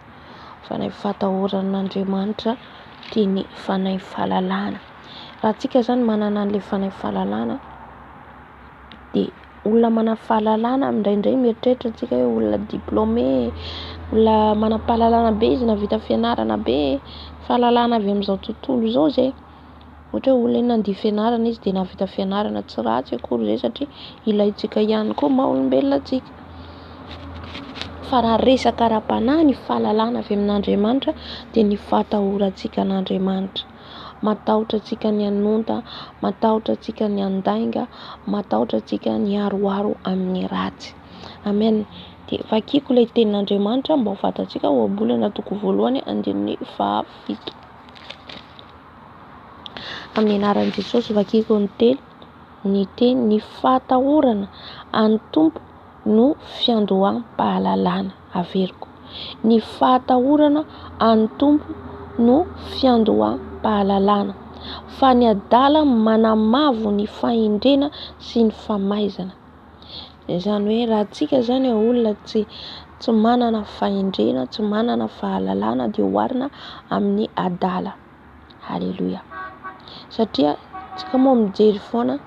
fanahy fatahorana an'Andriamanitra dia ny fanahy fahalalana. Raha antsika izany manana an'ilay fanahy fahalalana dia olona manana fahalalana indraindray mieritreritra antsika hoe olona diplômé, olona manam-pahalalana be izy nahavita fianarana be, fahalalana avy amin'izao tontolo izao izay. Ohatra hoe olona hoe nandia fianarana izy dia nahavita fianarana tsy ratsy akory izay satria ilaintsika ihany koa maha olombelona antsika. Fa raha resaka ara-panahy ny fahalalana avy amin'Andriamanitra dia ny fahatahorantsika an'Andriamanitra. Matahotra antsika ny hanonta, matahotra antsika ny handainga, matahotra antsika ny hiaroaro amin'ny ratsy. Amen. Dia vakiko ilay tenin'Andriamanitra mba ho fantatsika ohabolana toko voalohany andininy fahafito. Amin'ny anaran'i Jesosy vakiko ny teny, ny teny, ny fahatahorana an'ny Tompo no fiandoham-pahalalana. Averiko. Ny fahatahorana an'ny Tompo no fiandoham-pahalalana, fa ny adala manamavo ny fahendrena sy ny famaizana. Izany hoe raha antsika izany olona tsy tsy manana fahendrena, tsy manana fahalalana dia oharina amin'ny adala. Haleloia. Satria tsika moa mijery foana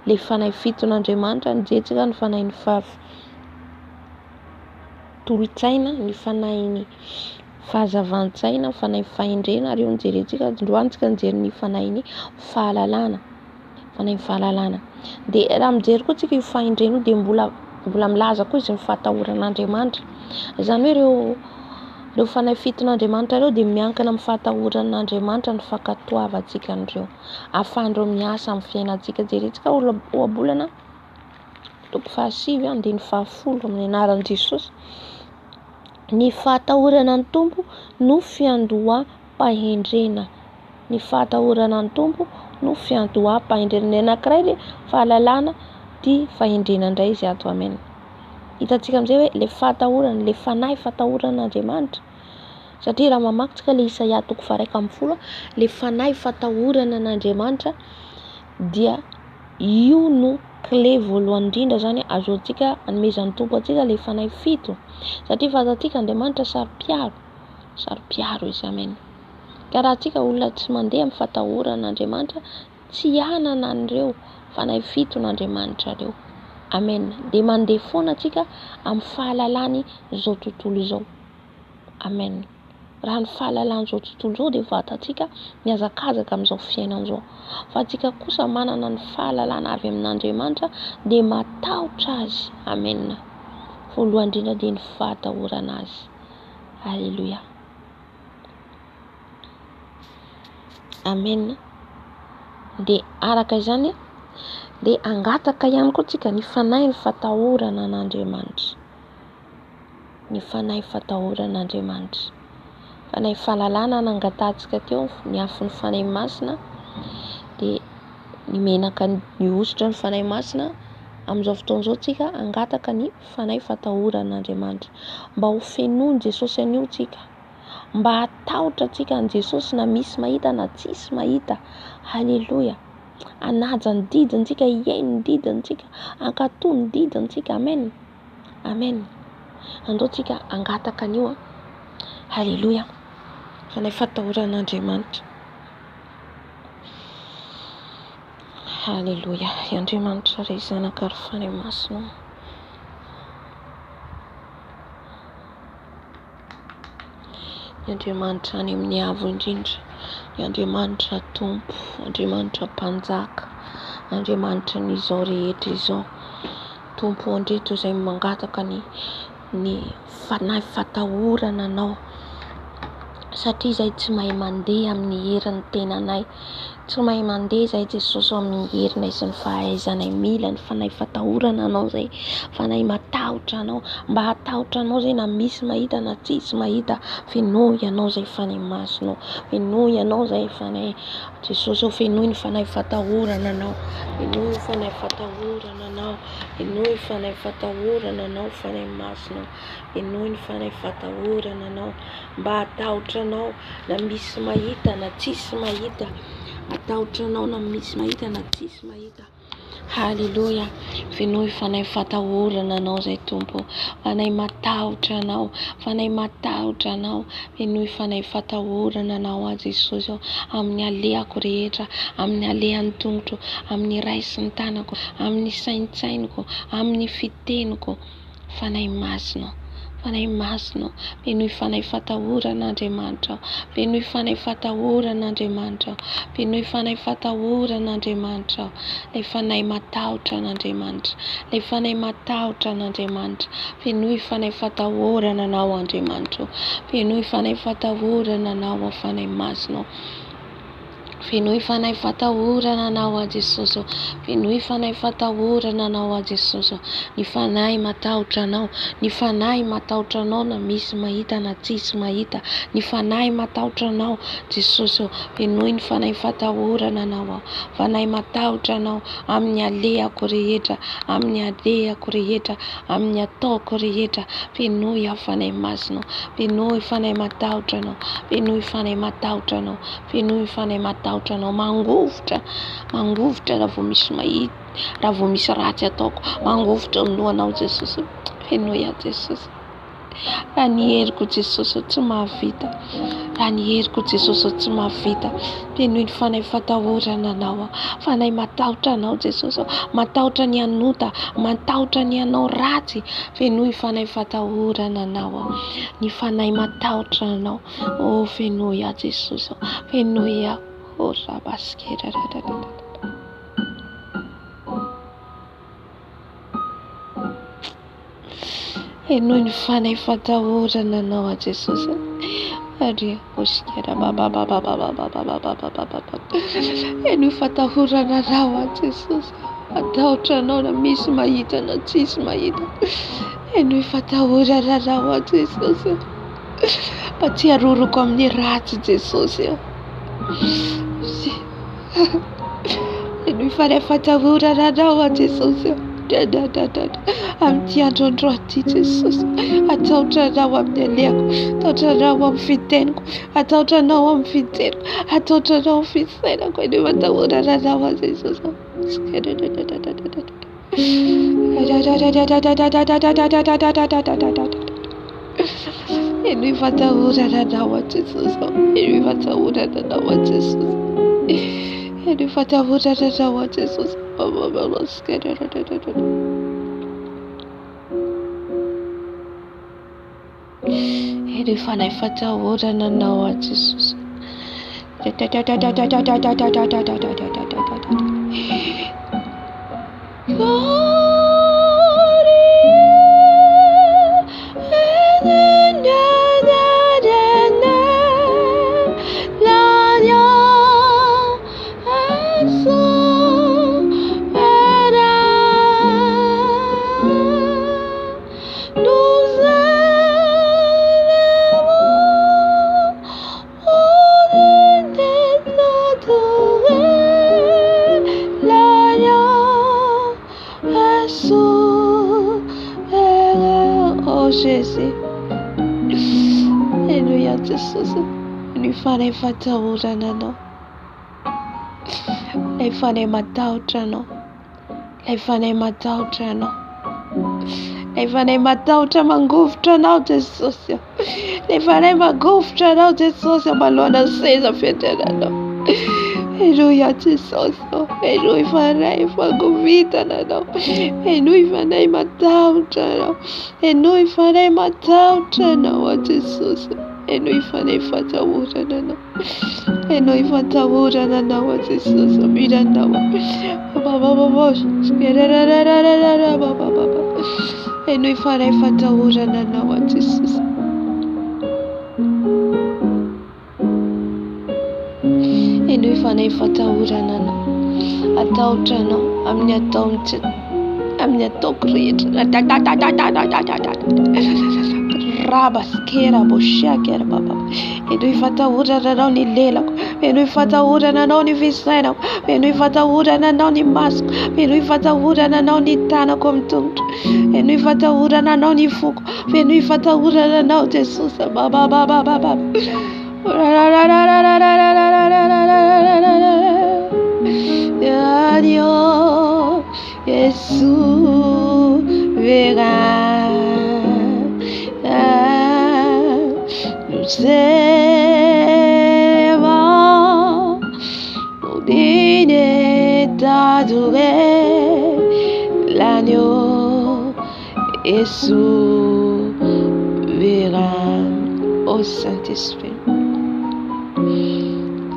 le fanahy fiton'Andriamanitra, nijery ny fanahin'ny tolo-tsaina, ny fanahin'ny fahazavan-tsaina, ny fanahin'ny fahendrena ary io no jerentsika, androany tsika nijery ny fanahin'ny fahalalana. Fanahin'ny fahalalana. Dia raha mijery koa tsika io fahendrena io dia mbola mbola milaza koa izy ny fahatahoran'Andriamanitra. Izany hoe ireo ireo fanahy fiton'Andriamanitra ireo dia miankina amin'ny fahatahoran'Andriamanitra ny fankatoavantsika an'ireo. Ahafahan'ireo miasa amin'ny fiainantsika. Jerentsika ohabolana toko fahasivy andininy fahafolo amin'ny anaran'i Jesosy. Ny fahatahorana ny Tompo no fiandoham-pahendrena. Ny fahatahorana ny Tompo no fiandoham-pahendrena. Ny anankiray le fahalalana ty fahendrena indray izy ato. Amen. Hitantsika amin'izay hoe le fahatahorana, le fanahy fatahorana Andriamanitra. Satria raha mamaky tsika le Isaia toko faha-11, le fanahy fatahorana an'Andriamanitra dia io no clé voalohany indrindra zany azoantsika anomezan'ny Tompo antsika le fanahy fito. Satria fantatsika Andriamanitra saro-piaro, saro-piaro izy. Amen. Ka raha antsika olona tsy mandeha amin'ny fatahorana Andriamanitra, tsy hanana an'ireo fanahy fiton'Andriamanitra ireo. Amen. Dia mandeha foana antsika amin'ny fahalalany izao tontolo izao. Amen. Raha ny fahalalan'izao tontolo izao dia vatantsika mihazakazaka amin'izao fiainana izao. Fa antsika kosa manana ny fahalalana avy amin'Andriamanitra dia matahotra Azy. Amen. Voalohany indrindra dia ny fahatahorana Azy. Alléluia. Amen. Dia araka izany dia hangataka ihany koa tsika ny fanahy ny fatahorana an'Andriamanitra. Ny fanahy fatahorana an'Andriamanitra. Fanahy fahalalana nangatahantsika teo ny afon'ny fanahy masina dia ny menaka ny hosotra ny fanahy masina amin'izao fotoana izao tsika hangataka ny fanahy fatahorana an'Andriamanitra. Mba ho fenoin'i Jesosy anio tsika. Mba hatahotra antsika an'i Jesosy na misy mahita na tsisy mahita. Haleloia. Hanaja ny didiny tsika, hihaino ny didiny tsika, hankatò ny didiny tsika. Amen. Amen. Andao tsika hangataka an'io an. Haleloia. Fanahy fatahorana Andriamanitra. Haleloia. Andriamanitra Ray Zanaka ary Fanahy Masina. Ny Andriamanitra any amin'ny avo indrindra, ny Andriamanitra Tompo, Andriamanitra Mpanjaka, Andriamanitra an'izao rehetra izao. Tompo andreto izay mangataka ny ny fanahy fatahorana Anao satria izay tsy mahay mandeha amin'ny herin'ny tenanay. Tsy mahay mandeha izahay Jesosy ô amin'ny herinay sy ny fahaizanay. Mila ny fanahy fatahorana Anao izay, fanahy matahotra Anao. Mba hatahotra Anao izay na misy mahita na tsisy mahita. Fenoy Ianao izay Fanahy Masina ô. Fenoy Ianao izay Fanahy Jesosy ô. Fenoy ny fanahy fatahorana Anao. Fenoy ny fanahy fatahorana Anao. Fenoy ny fanahy fatahorana Anao Fanahy Masina ô. Fenoy ny fanahy fatahorana Anao. Mba hatahotra Anao na misy mahita na tsisy mahita. Hatahotra Anao na misy mahita na tsisy mahita. Haleloia. Fenoy fanahy fatahorana Anao izay Tompo. Fanahy matahotra Anao. Fanahy matahotra Anao. Fenoy fanahy fatahorana Anao aho Jesosy ô. Amin'ny alehako rehetra, amin'ny alehan'ny tongotro, amin'ny raisin'ny tanako, amin'ny saintsainiko, amin'ny fiteniko. Fanahy Masina ô, Fanahy Masina ô, fenoy fanahy fatahorana Andriamanitra ô, fenoy fanahy fatahorana Andriamanitra ô, fenoy fanahy fatahorana Andriamanitra ô, ilay fanahy matahotra an'Andriamanitra, ilay fanahy matahotra an'Andriamanitra, fenoy fanahy fatahorana Anao Andriamanitra ô, fenoy fanahy fatahorana Anao Fanahy Masina ô. Fenoy fanahy fatahorana Anao aho Jesosy ô. Fenoy fanahy fatahorana Anao aho Jesosy ô. Ny fanahy matahotra Anao, ny fanahy matahotra Anao na misy mahita na tsisy mahita. Ny fanahy matahotra Anao Jesosy ô. Fenoy ny fanahy fatahorana Anao aho. Fanahy matahotra Anao amin'ny alehako rehetra, amin'ny alehako rehetra, amin'ny ataoko rehetra. Fenoy aho Fanahy Masina ô. Fenoy fanahy matahotra Anao. Fenoy fanahy matahotra Anao. Fenoy fanahy matahotra Anao. Mangovitra, mangovitra raha vao misy mahita, raha vao misy ratsy ataoko. Mangovitra amin'ny lohanao Jesosy. Fenoy aho Jesosy. Raha ny heriko Jesosy tsy mahavita. Raha ny heriko Jesosy tsy mahavita. Fenoy ny fanahy fatahorana Anao aho. Fanahy matahotra Anao Jesosy. Matahotra ny hanota, matahotra ny hanao ratsy. Fenoy fanahy fatahorana Anao aho. Ny fanahy matahotra Anao. Oh, fenoy aho Jesosy. Fenoy aho. Oh, rabasikera. Henoy ny fanahy fatahorana Anao aho Jesosy. Ary osikera babababababababababababa. Henoy fatahorana Anao aho Jesosy. Matahotra Anao na misy mahita na tsisy mahita. Henoy fatahorana Anao aho Jesosy. Mba tsy haroroko amin'ny ratsy Jesosy. Henoy fanahy fatahorana Anao aho Jesosy. Amin'ity andro androany ity Jesosy. Atahotra Anao amin'ny alehako. Atahotra Anao amin'ny fiteniko. Atahotra Anao amin'ny fijeriko. Atahotra Anao amin'ny fisainako. Henoy fatahorana Anao aho Jesosy. Henoy fatahorana Anao aho Jesosy. Henoy fatahorana Anao aho Jesosy. Henoy fatahorana Anao aho Jesosy. Henoy fanahy fatahorana Anao aho Jesosy. Oh Jésus. Alléluia Jesosy. Ny fanahy fatahorana Anao. Ilay fanahy matahotra Anao. Ilay fanahy matahotra Anao. Ilay fanahy matahotra mangovitra Anao Jesosy. Ilay fanahy mangovitra Anao Jesosy manoloana ny seza fiandriananao. Henoy aho Jesosy ô. Henoy fanahy fangovitana Anao. Henoy fanahy matahotra Anao. Henoy fanahy matahotra Anao aho Jesosy. Henoy fanahy fatahorana Anao. Henoy fatahorana Anao aho Jesosy. Mila Anao aho. Henoy fanahy fatahorana Anao aho Jesosy. Henoy fanahy fatahorana Anao. Atahotra Anao amin'ny atao amin'ny ataoko rehetra. Rabaskera boshakera baba. Henoy fatahorana Anao ny lelako. Henoy fatahorana Anao ny fisainako. Henoy fatahorana Anao ny masoko. Henoy fatahorana Anao ny tanako amin'ny tongotra. Henoy fatahorana Anao ny foko. Fenoy fatahorana Anao Jesosy. Baba baba baba. L'agneau est souverain. Nous élevons, nous digne d'adorer l'agneau est souverain. Ô Saint-Esprit,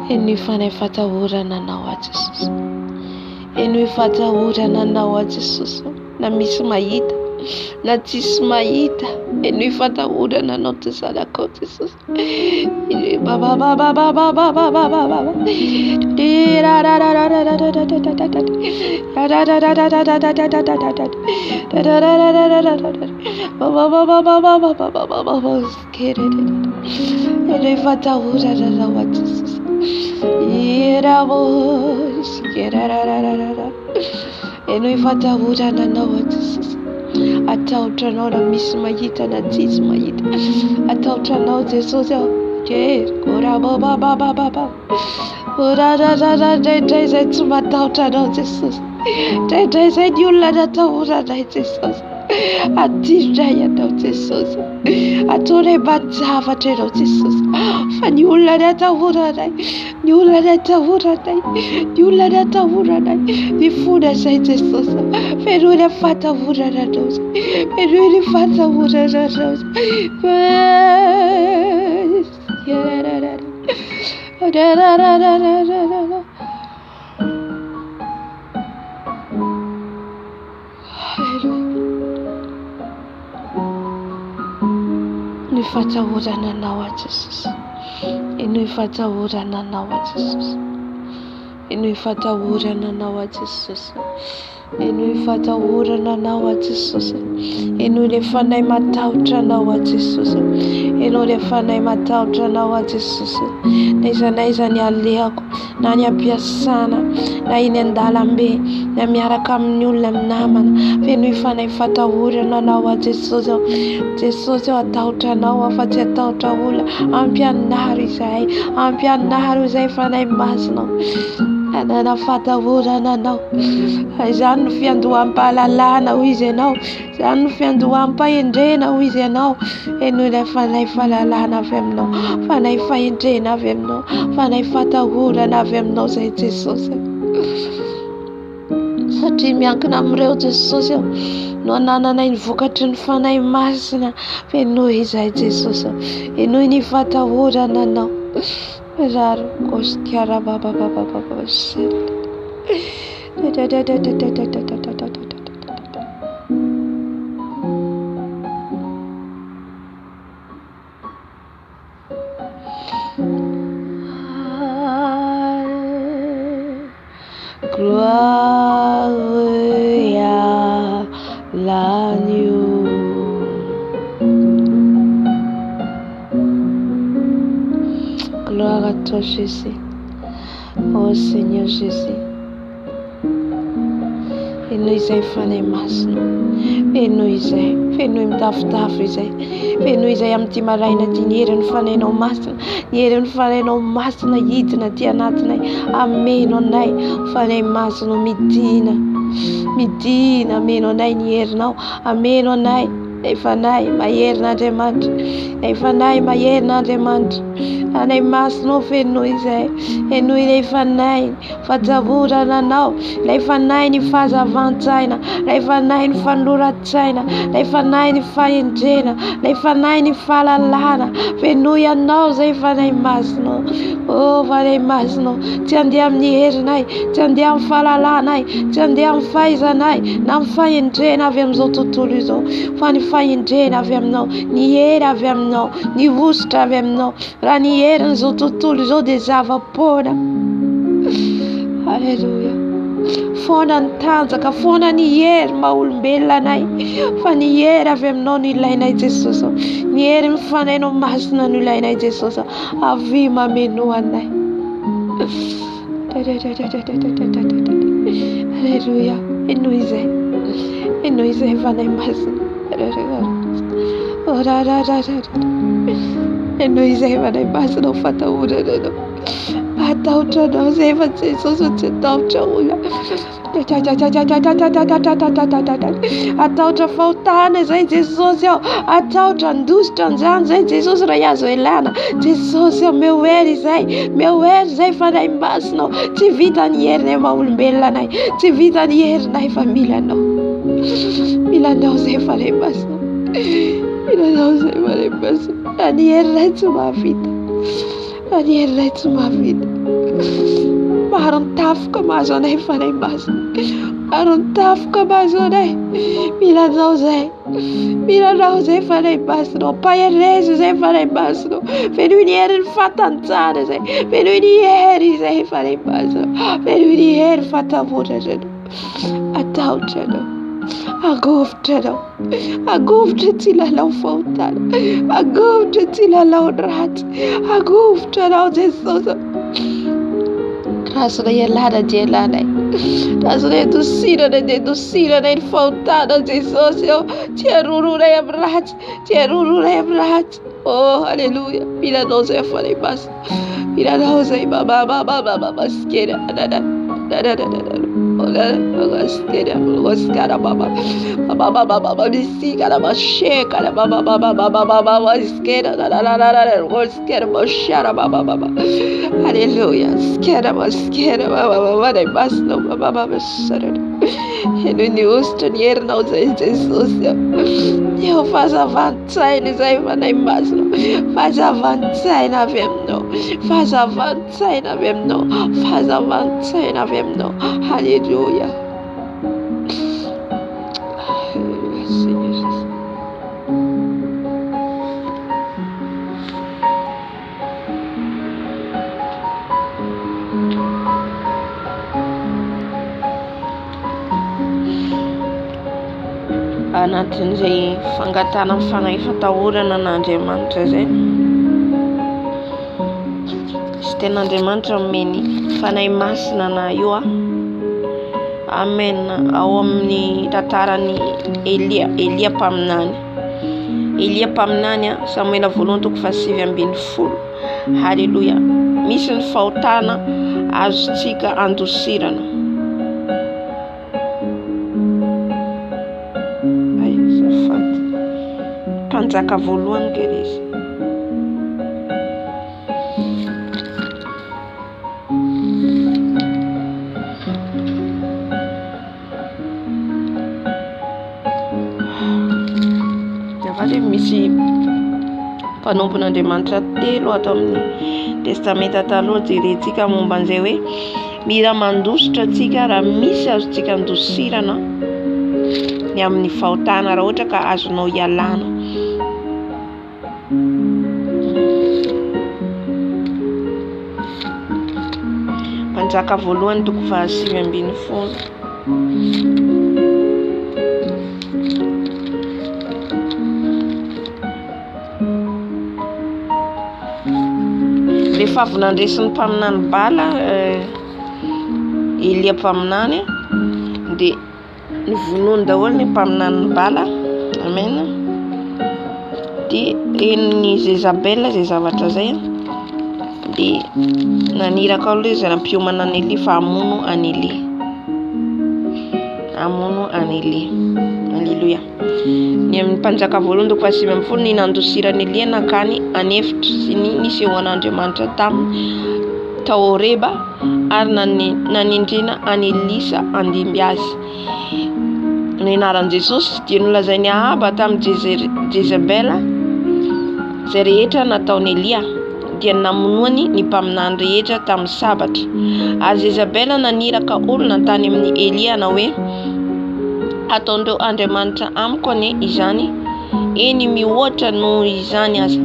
henoy fanahy fatahorana Anao aho Jesosy. Henoy fatahorana Anao aho Jesosy. Na misy mahita, na tsisy mahita, henoy fatahorana Anao ty zanakao Jesosy. Rehefa atahorana anao aho Jesosy. Henoy fatahorana anao aho Jesosy. Atahotra anao na misy mahita na tsisy mahita. Atahotra anao Jesosy aho. Indraindray izay tsy matahotra anao Jesosy. Indraindray izay ny olona natahoranay Jesosy. Adinonay ianao Jesosy. Ataonay mba-javatra ianao Jesosy. Fa ny olona natahoranay, ny olona natahoranay, ny olona natahoranay, mifona izay Jesosy. Fenoy ny fahatahorana anao izay. Fenoy ny fahatahorana anao izay. Ny fahatahorana anao aho Jesosy. Henoy fahatahorana anao aho Jesosy. Henoy fahatahorana anao aho Jesosy. Henoy fahatahorana anao aho Jesosy. Henoy ilay fanahy matahotra anao aho Jesosy. Henoy ilay fanahy matahotra anao aho Jesosy. N'aiza n'aiza ny alehako, na any am-piasana, na eny an-dalambe, na miaraka amin'ny olona namana. Fenoy fanahy fatahorana anao aho Jesosy ô. Jesosy ô, atahotra anao aho fa tsy atahotra olona. Ampianaro izahay, ampianaro izay Fanahy Masina ô. Hanana fatahorana anao. Izany no fiandoham-pahalalana hoy izy ianao. Izany no fiandoham-pahendrena hoy izy ianao. Henoy ilay fanahy fahalalana avy aminao, fanahy fahendrena avy aminao, fanahy fatahorana avy aminao izay Jesosy. Satria miankina amin'ireo Jesosy ô no anananay ny vokatry ny Fanahy Masina. Fenoy izahay Jesosy ô. Henoy ny fatahorana anao. Raro koskara baba baba baba Gloire à l'agneau. Gloire à toi Jésus. Oh Seigneur Jésus. Henoy izay Fanahy Masina. Henoy izay. Fenoy mitafotafo izay. Fenoy izay amin'ity maraina ity ny herin'ny Fanahinao Masina. Ny herin'ny Fanahinao Masina hidina aty anatinay. Ameno anay. Fanahy Masina midina. Midina. Ameno anay ny herinao. Ameno anay. Ilay Fanahy maherin'Andriamanitra. Ilay Fanahy maherin'Andriamanitra. Fanahy Masina ô fenoy izay. Henoy ilay Fanahy. Fahatahorana Anao, ilay Fanahy ny fahazavan-tsaina, ilay Fanahy ny fanoloran-tsaina, ilay Fanahy ny fahendrena, ilay Fanahy ny fahalalana. Fenoy Anao izay Fanahy Masina ô. Oh Fanahy Masina ô, tsy handeha amin'ny herinay, tsy handeha amin'ny fahalalanay, tsy handeha amin'ny fahaizanay na amin'ny fahendrena avy amin'izao tontolo izao, fa ny fahendrena avy aminao, ny hery avy aminao, ny hosotra avy aminao. Raha ny herin'izao tontolo izao dia zava-poana. Aleloia. Foana ny tanjaka, foana ny hery maha olombelona anay, fa ny hery avy aminao no ilainay Jesosy. Ny herin'ny Fanahinao Masina no ilainay Jesosy. Avia mamenoa anay. Aleloia. Henoy izay. Henoy izay Fanahy Masina. Henoy izay Fanahy Masina ho fatahorana anao. Matahotra anao izay fa Jesosy tsy hatahotra olona. Atahotra fahotana izay Jesosy ô. Atahotra handositra an'izany izay Jesosy raha azo elana. Jesosy ô, meo hery izay. Meo hery izay Fanahy Masina ô. Tsy vita ny herinay maha olombelona anay. Tsy vita ny herinay fa mila anao. Mila anao izay Fanahy Masina. Mila anao izay Fanahy Masina. Na ny herinay tsy mahavita. Fa ny herinay tsy mahavita. Maro ny tafika mahazo anay Fanahy Masina. Maro ny tafika mahazo anay. Mila anao izay. Mila anao izay Fanahy Masina. Ampaherezo izay Fanahy Masina. Fenoy ny herin'ny fatanjahana izay. Fenoy ny hery izay Fanahy Masina. Fenoy ny hery fahatahorana anao. Atahotra anao. Angovitra anao. Angovitra tsy lalao fahotana. Angovitra tsy lalao ny ratsy. Angovitra anao Jesosy. Razonay ialana dia ialanay. Razonay dosirana dia dosiranay ny fahotana Jesosy ô. Tsy arororay amin'ny ratsy. Tsy arororay amin'ny ratsy. Oh, alléluia. Mila anao izay Fanahy Masina. Mila anao izay mama mama mama masikena. Masikena mama mama mama mama misikana mashekana mama mama mama mama masikena masikena mashara mama mama. Alléluia. Sikena masikena mama mama Fanahy Masina mama mama sarana. Henoy ny hosotra ny herinao izay Jesosy. Eo fahazavan Tsaina izay Fanahy Masina, fahazavan-tsaina avy aminao, fahazavan-tsaina avy aminao, fahazavan-tsaina avy aminao. Haleloia. Haleloia, Seigneur Jésus. Anatin'izay fangatahana ny fanahy fatahorana an'Andriamanitra izay. Sy tena Andriamanitra omeny fanahy masina na io a. Amen. Ao amin'ny tantaran'i Elia, Elia mpaminany. Elia mpaminany a, Samoela voalohany toko faha-19. Haleloia. Misy ny fahotana azontsika andosirana. Ay, azafady. Mpanjaka voalohany kay ilay izy. Azafady hoe misy mpanompon'Andriamanitra telo ato amin'ny Testamenta Taloha jerentsika momba an'izay hoe mila mandositra antsika raha misy azontsika andosirana ny amin'ny fahotana raha ohatra ka azonao ialana. Mpanjaka voalohany toko faha-19. Rehefa avy nandresy ny mpaminany Bala, Elia mpaminany, dia. Novonoiny daholo ny mpaminanin'i Bala. Amen. Dia ren'i Jezabela izay zavatra izay. Dia naniraka olona izy nampiomana an'i Elia fa hamono an'i Elia. Hamono an'i Elia. Alléluia. Ny amin'ny mpanjaka voalohany toko faha-19 ny nandosiran'i Elia nankany an'efitra sy ny nisehoan'Andriamanitra taminy tao Horeba ary nanendrena an'i Elisa handimby azy. Ny anaran'i Jesosy dia nolazain'i Ahaba tamin'i Jezebela izay rehetra nataon'i Elia, dia namonoany ny mpaminany rehetra tamin'ny sabatra. Ary Jezebela naniraka olona tany amin'i Elia hanao hoe, Hataon'ireo andriamanitra amiko anie izany, eny mihoatra noho izany aza,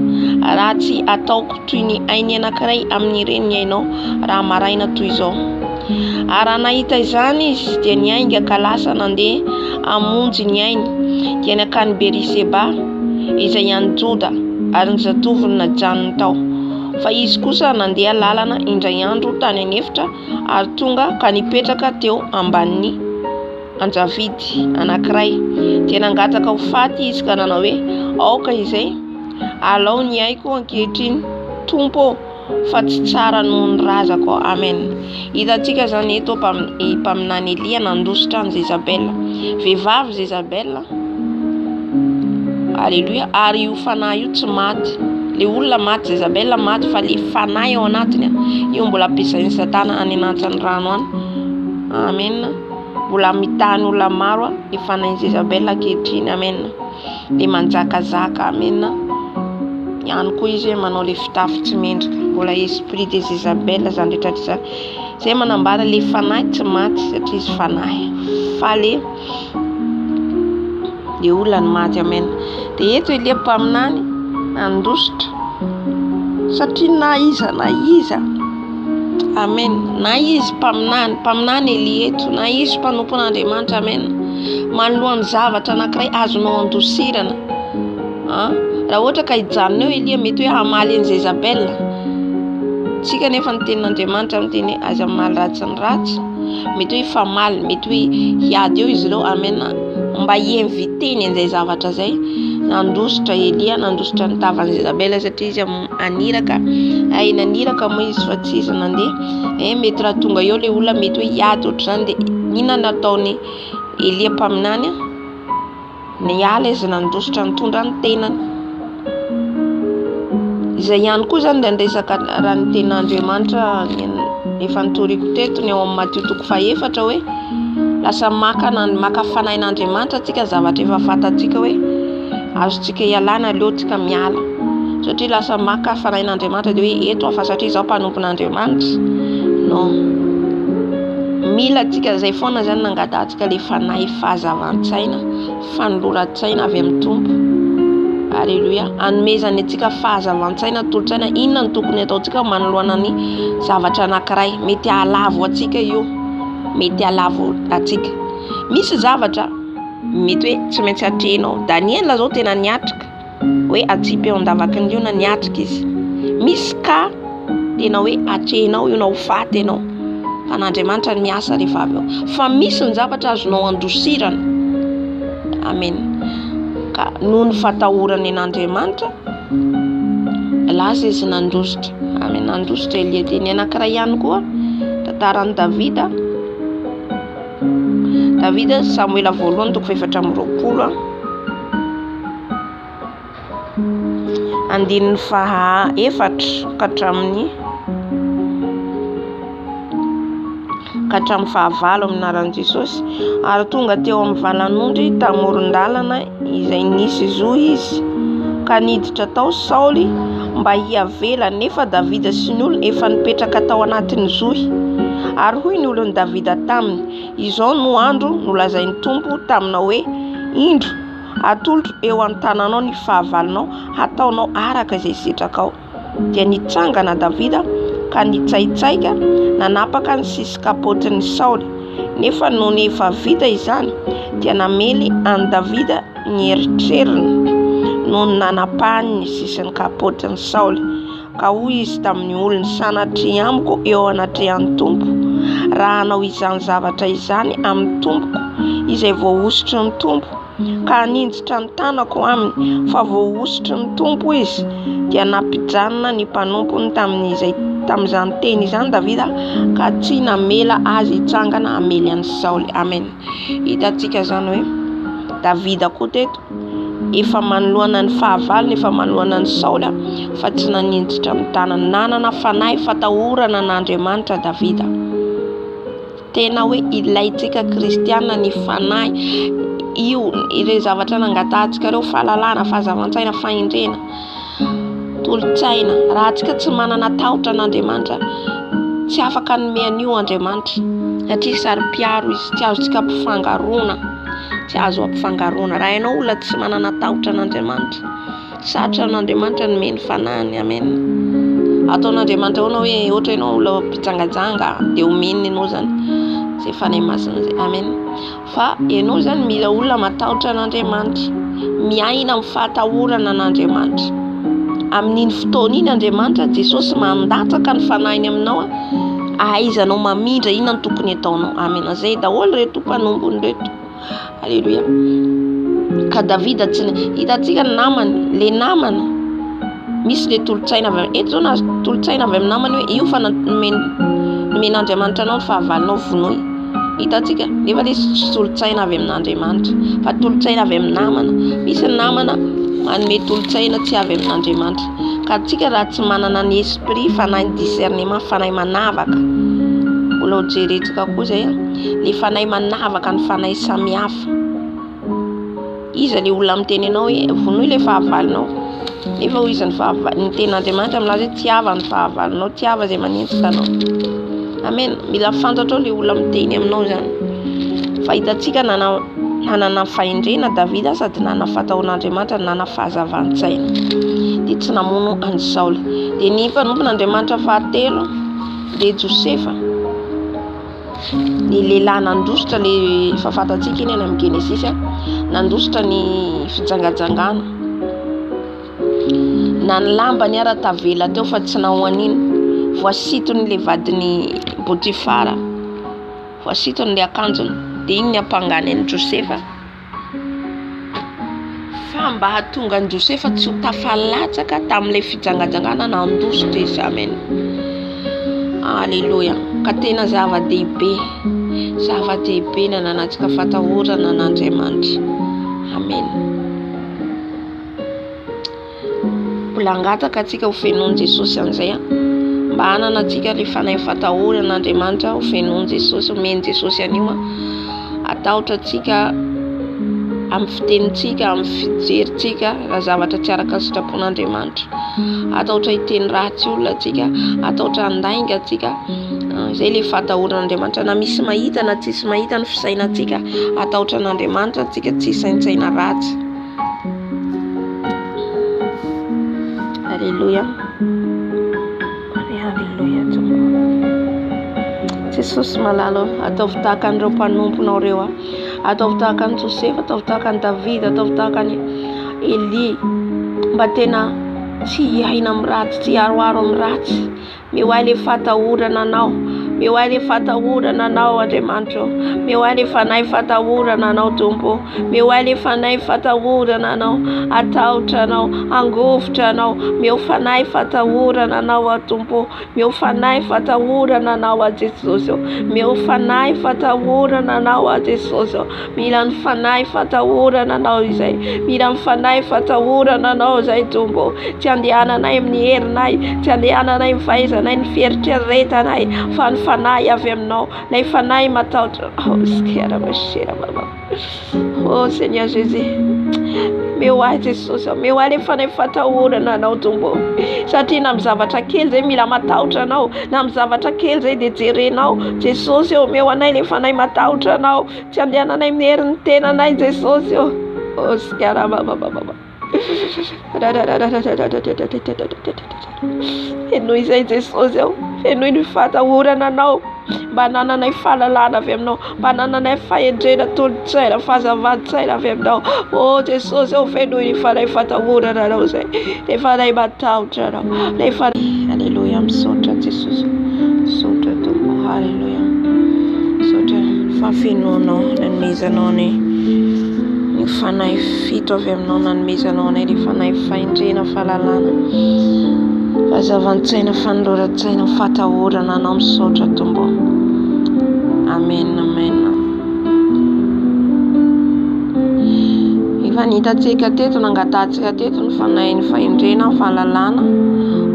raha tsy ataoko toy ny ain'ny anankiray amin'ireny ny ainao raha maraina toy izao. Ary raha nahita izany izy, dia niainga ka lasa nandeha hamonjy ny ainy, dia nankany Beriseba, izay any Joda, ary ny zatovony najanony tao. Fa izy kosa nandeha lalana indray andro tany an'efitra, ary tonga ka nipetraka teo ambanin'ny anjavidy anankiray. Dia nangataka ho faty izy ka nanao hoe, Aoka izay, alao ny aiko ankehitriny, Tompo ô, fa tsy tsara noho ny razako aho. Amen. Hitantsika izany eto i mpaminany Elia nandositra an'i Jezabela. Vehivavy Jezabela. Alléluia. Ary io fanahy io tsy maty. Le olona maty, Jezabela maty, fa le fanahy ao anatiny, io mbola ampiasain'i Satana any anatin'ny rano any. Amen. Mbola mitaha ny olona maro le fanahin'i Jezabela ankehitriny. Amen. Le manjakazaka. Amen. Ihany koa izy hoe manao le fitafy tsy mendrika. Mbola esprit de Jezabel zany rehetra izany. Zay manambara le fanahy tsy maty satria izy fanahy. Fa le le olona no maty. Amen. Dia eto Elia mpaminany nandositra satria na iza na iza. Amen. Na izy mpaminany, mpaminany Elia eto, na izy mpanompon'Andriamanitra. Amen. Manoloan'ny zavatra anankiray azonao andosirana. An! Raha ohatra ka hijanona eo Elia, mety hoe hamaly an'i Jezabela. Tsika nefa ny tenin'Andriamanitra miteny hoe aza mamaly ratsy ny ratsy. Mety hoe hifamaly, mety hoe hiady eo izy ireo. Amen. Mba hi-inviter-ny an'izay zavatra izay. Nandositra Elia, nandositra ny tavan'i Jezabela satria izy haniraka. Hay naniraka moa izy fa tsy izy nandeha. Eh, mety raha tonga eo ilay olona mety hoe hiady ohatr'izany dia inona no nataon'i Elia mpaminany? Niala izy nandositra nitondra ny tenany. Izay ihany koa izany raha ny resaka raha ny tenin'Andriamanitra efa nitoriko teto ny ao amin'ny Matio toko fahefatra hoe lasa maka maka fanahin'Andriamanitra tsika zavatra efa fantatsika hoe azontsika ialana aleontsika miala satria lasa maka fanahin'Andriamanitra dia hoe eto aho fa satria izaho mpanompon'Andriamanitra non mila antsika izay foana izany nangatahantsika ilay fanahy fahazavan-tsaina fanoloran-tsaina avy amin'ny Tompo Alléluia anomezany antsika fahazavan-tsaina tolo-tsaina inona no tokony ataontsika manoloana ny zavatra anankiray mety hahalavo antsika io mety hahalavo antsika misy zavatra mety hoe tsy maintsy atrehinao Daniela zao tena niatrika hoe atsipy eo an-davaky ny liona niatrika izy misy cas tena hoe atrehinao io na ho faty ianao fa an'Andriamanitra ny miasa rehefa avy eo fa misy ny zavatra azonao andosirana amen ka noho ny fatahorany an'Andriamanitra lasa izy nandositra amen nandositra Elia dia ny anankiray ihany koa tantaran'i Davida Davida Samoela voalohany toko faha-24 andininy faha efatra ka hatramin'ny ka hatramin'ny fahavalo amin'ny anaran'i Jesosy ary tonga teo amin'ny valan'ondry tamoron-dalana izay nisy zohy izy ka niditra tao Saoly mba hiavela nefa Davida sy ny olony efa nipetraka tao anatin'ny zohy ary hoy ny olon'i Davida taminy izao no andro nolazain'ny Tompo taminao hoe indro Atolotro eo an-tananao ny fahavalonao, hataonao araka izay sitrakao. Dia nitsangana Davida ka nitsaitsaika nanapaka ny sisin-kapotin'i Saoly. Nefa nony efa vita izany, dia namely an'i Davida ny eritreriny, nony nanapahany ny sisin-kapotin'i Saoly. Ka hoy izy tamin'ny olony, Sanatria amiko eo anatrehan'ny Tompo, raha hanao izany zavatra izany amin'ny tompoko, izay voahosotry ny Tompo, ka haninjitra ny tanako aminy, fa voahosotry ny Tompo izy. Dia nampijanona ny mpanompony tamin'izay tamin'izany teny izany Davida ka tsy namela azy hitsangana hamely an'i Saoly. Amen. Hitantsika izany hoe Davida koa teto efa manoloana ny fahavalony, efa manoloana an'i Saoly fa tsy naninjitra ny tanany. Nanana fanahy fatahorana an'Andriamanitra Davida. Tena hoe ilaintsika kristiana ny fanahy io, ireo zavatra nangatahantsika ireo, fahalalana, fahazavan-tsaina, fahendrena, tolo-tsaina. Raha antsika tsy manana tahotra an'Andriamanitra, tsy afaka hanome an'io Andriamanitra satria saro-piaro izy, tsy azontsika ampifangaroana, tsy azo ampifangaroana. Raha ianao olona tsy manana tahotra an'Andriamanitra, Sarotra amin'Andriamanitra ny mino fanahiny. Amen. Ataon'Andriamanitra ahoana hoe ohatra ianao olona mpijangajanga dia omeny ianao zany izay fanahy masina izay. Amen. Fa ianao zany mila olona matahotra an'Andriamanitra, miaina amin'ny fahatahorana an'Andriamanitra. Amin'iny fotoana iny Andriamanitra Jesosy mandatsaka ny fanahiny aminao ahaizanao mamindra inona no tokony ataonao. Amen. Izay daholo ireto mpanompony ireto. Aleloia. Ka Davida tsy hitantsika ny namany, le namana. Misy le tolo-tsaina avy eto zao nahazo tolo-tsaina avy amin'ny namany hoe io fa nomeny nomen'Andriamanitra anao ny fahavalonao vonoy. Hitantsika nefa le tsy tolo-tsaina avy amin'Andriamanitra fa tolo-tsaina avy amin'ny namana. Misy ny namana manome tolo-tsaina tsy avy amin'Andriamanitra. Ka antsika raha tsy manana ny esprit fanahy discernement, fanahy manavaka. Mbola ho jerentsika koa izay an. Le fanahy manavaka ny fanahy samihafa. Iza le olona miteny anao hoe vonoy le fahavalonao. Nefa hoy izy ny fahavalonao, ny tenin'Andriamanitra milaza hoe tiava ny fahavalonao, tiava izay manenjika anao. Amen. Mila fantatrao le olona miteny aminao izany. Fa hitantsika nana nanana fahendrena Davida sady nanana fatahoran'Andriamanitra, nanana fahazavan-tsaina. Dia tsy namono an'i Saoly. Dia ny mpanompon'Andriamanitra fahatelo dia Josefa. Ny lehilahy nandositra le efa fantatsika iny any amin'ny Genesisy, nandositra ny fijangajangana. Na ny lambany ara tavela teo fa tsy nahoan'iny. Voasinton'ilay vadin'i Potifara, voasintony ilay akanjony, dia iny niampangany an'i Josefa. Fa mba hahatonga an'i Josefa tsy ho tafalatsaka tamin'ilay fijangajangana nandositra izy. Amen. Aleloia. Ka tena zava-dehibe, zava-dehibe ny ananantsika fatahorana an'Andriamanitra. Amen. Mbola hangataka antsika ho fenoin'i Jesosy an'izay an. Mba hanana antsika ilay fanahy fatahorana Andriamanitra ho fenoin'i Jesosy, omen'i Jesosy an'io an. Atahotra antsika amin'ny fitenintsika, amin'ny fijerintsika raha zavatra tsy araka ny sitrapon'Andriamanitra. Atahotra hiteny ratsy olona antsika, atahotra handainga antsika. Izay ilay fatahorana Andriamanitra. Na misy mahita na tsisy mahita ny fisainantsika, atahotra an'Andriamanitra antsika tsy hisaintsaina ratsy. Alléluia. Alléluia Tompo. Jesosy malala ô, ataovy tahaka an'ireo mpanomponao ireo aho. Ataovy tahaka an'i Josefa, ataovy tahaka an'i Davida, ataovy tahaka an'i Elia. Mba tena tsy hiaina amin'ny ratsy, tsy hiaroaro amin'ny ratsy. Meo ahy le fatahorana anao. Meo ahy le fatahorana anao Andriamanitra ô. Meo ahy le fanahy fatahorana anao Tompo ô. Meo ahy le fanahy fatahorana anao. Atahotra anao, hangovitra anao. Meo fanahy fatahorana anao aho Tompo ô. Meo fanahy fatahorana anao aho Jesosy ô. Meo fanahy fatahorana anao aho Jesosy ô. Mila ny fanahy fatahorana anao izay. Mila ny fanahy fatahorana anao izay Tompo. Tsy andehananay amin'ny herinay, tsy andehananay amin'ny fahaizanay ny fieritreretanay, fa ny fanahy avy aminao, ilay fanahy matahotra. Oh, oh Seigneur Jésus. Meo ahy Jesosy, meo ahy ilay fanahy fatahorana anao Tompo. Satria na amin'ny zavatra kely izay mila matahotra anao, na amin'ny zavatra kely izay dia jerenao. Jesosy ô, meo anay ilay fanahy matahotra anao. Tsy andehananay amin'ny herin'ny tenanay Jesosy ô. Oh, Henoy izay Jesosy ô. Henoy ny fatahorana anao. Mba hanananay fahalalana avy aminao. Mba hanananay fahendrena, tolo-tsaina, fahazavan-tsaina avy aminao. Oh Jesosy ô, fenoy ny fanahy fatahorana anao izay. Ilay fanahy matahotra anao. Ilay fanahy. Alléluia, misaotra Jesosy. Misaotra Tompo. Alléluia. Misaotra. fahafenoanao, nanomezanao anay ny fanahy fito avy aminao, nanomezanao anay ny fanahy fahendrena, fahalalana, fahazavan-tsaina, fanoloran-tsaina, fahatahorana anao. Misaotra Tompo. Amen, amen. Efa nihitantsika teto, nangatahantsika teto ny fanahin'ny fahendrena, fahalalana,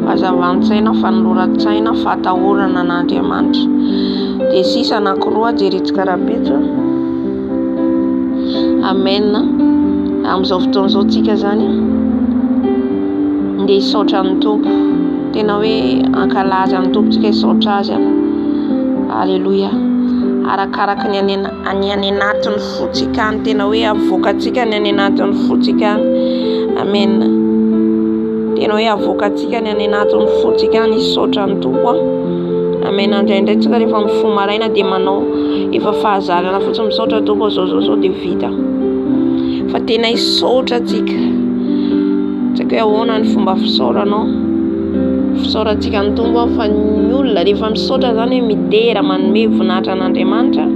fahazavan-tsaina, fanoloran-tsaina, fahatahorana an'Andriamanitra. Dia sisa anankiroa jerentsika rahampitso. Amen. Amin'izao fotoana izao tsika zany ndeha hisaotra ny Tompo. Tena hoe hankalaza ny Tompo tsika, hisaotra azy. Aleloia. Arakaraka ny any any any anatin'ny fontsika any, tena hoe avoakantsika ny any anatin'ny fontsika any. Amen. Tena hoe avoakantsika ny any anatin'ny fontsika any, hisaotra ny Tompo. Amen. Indraindray tsika rehefa mifoha maraina dia manao efa fahazarana fotsiny misaotra Tompo zao zao zao dia vita. Fa tena hisaotra antsika. Tsy haiko hoe ahoana ny fomba fisaoranao. Fisaorantsika ny Tompo fa ny olona rehefa misaotra zany hoe midera manome voninahitra an'Andriamanitra.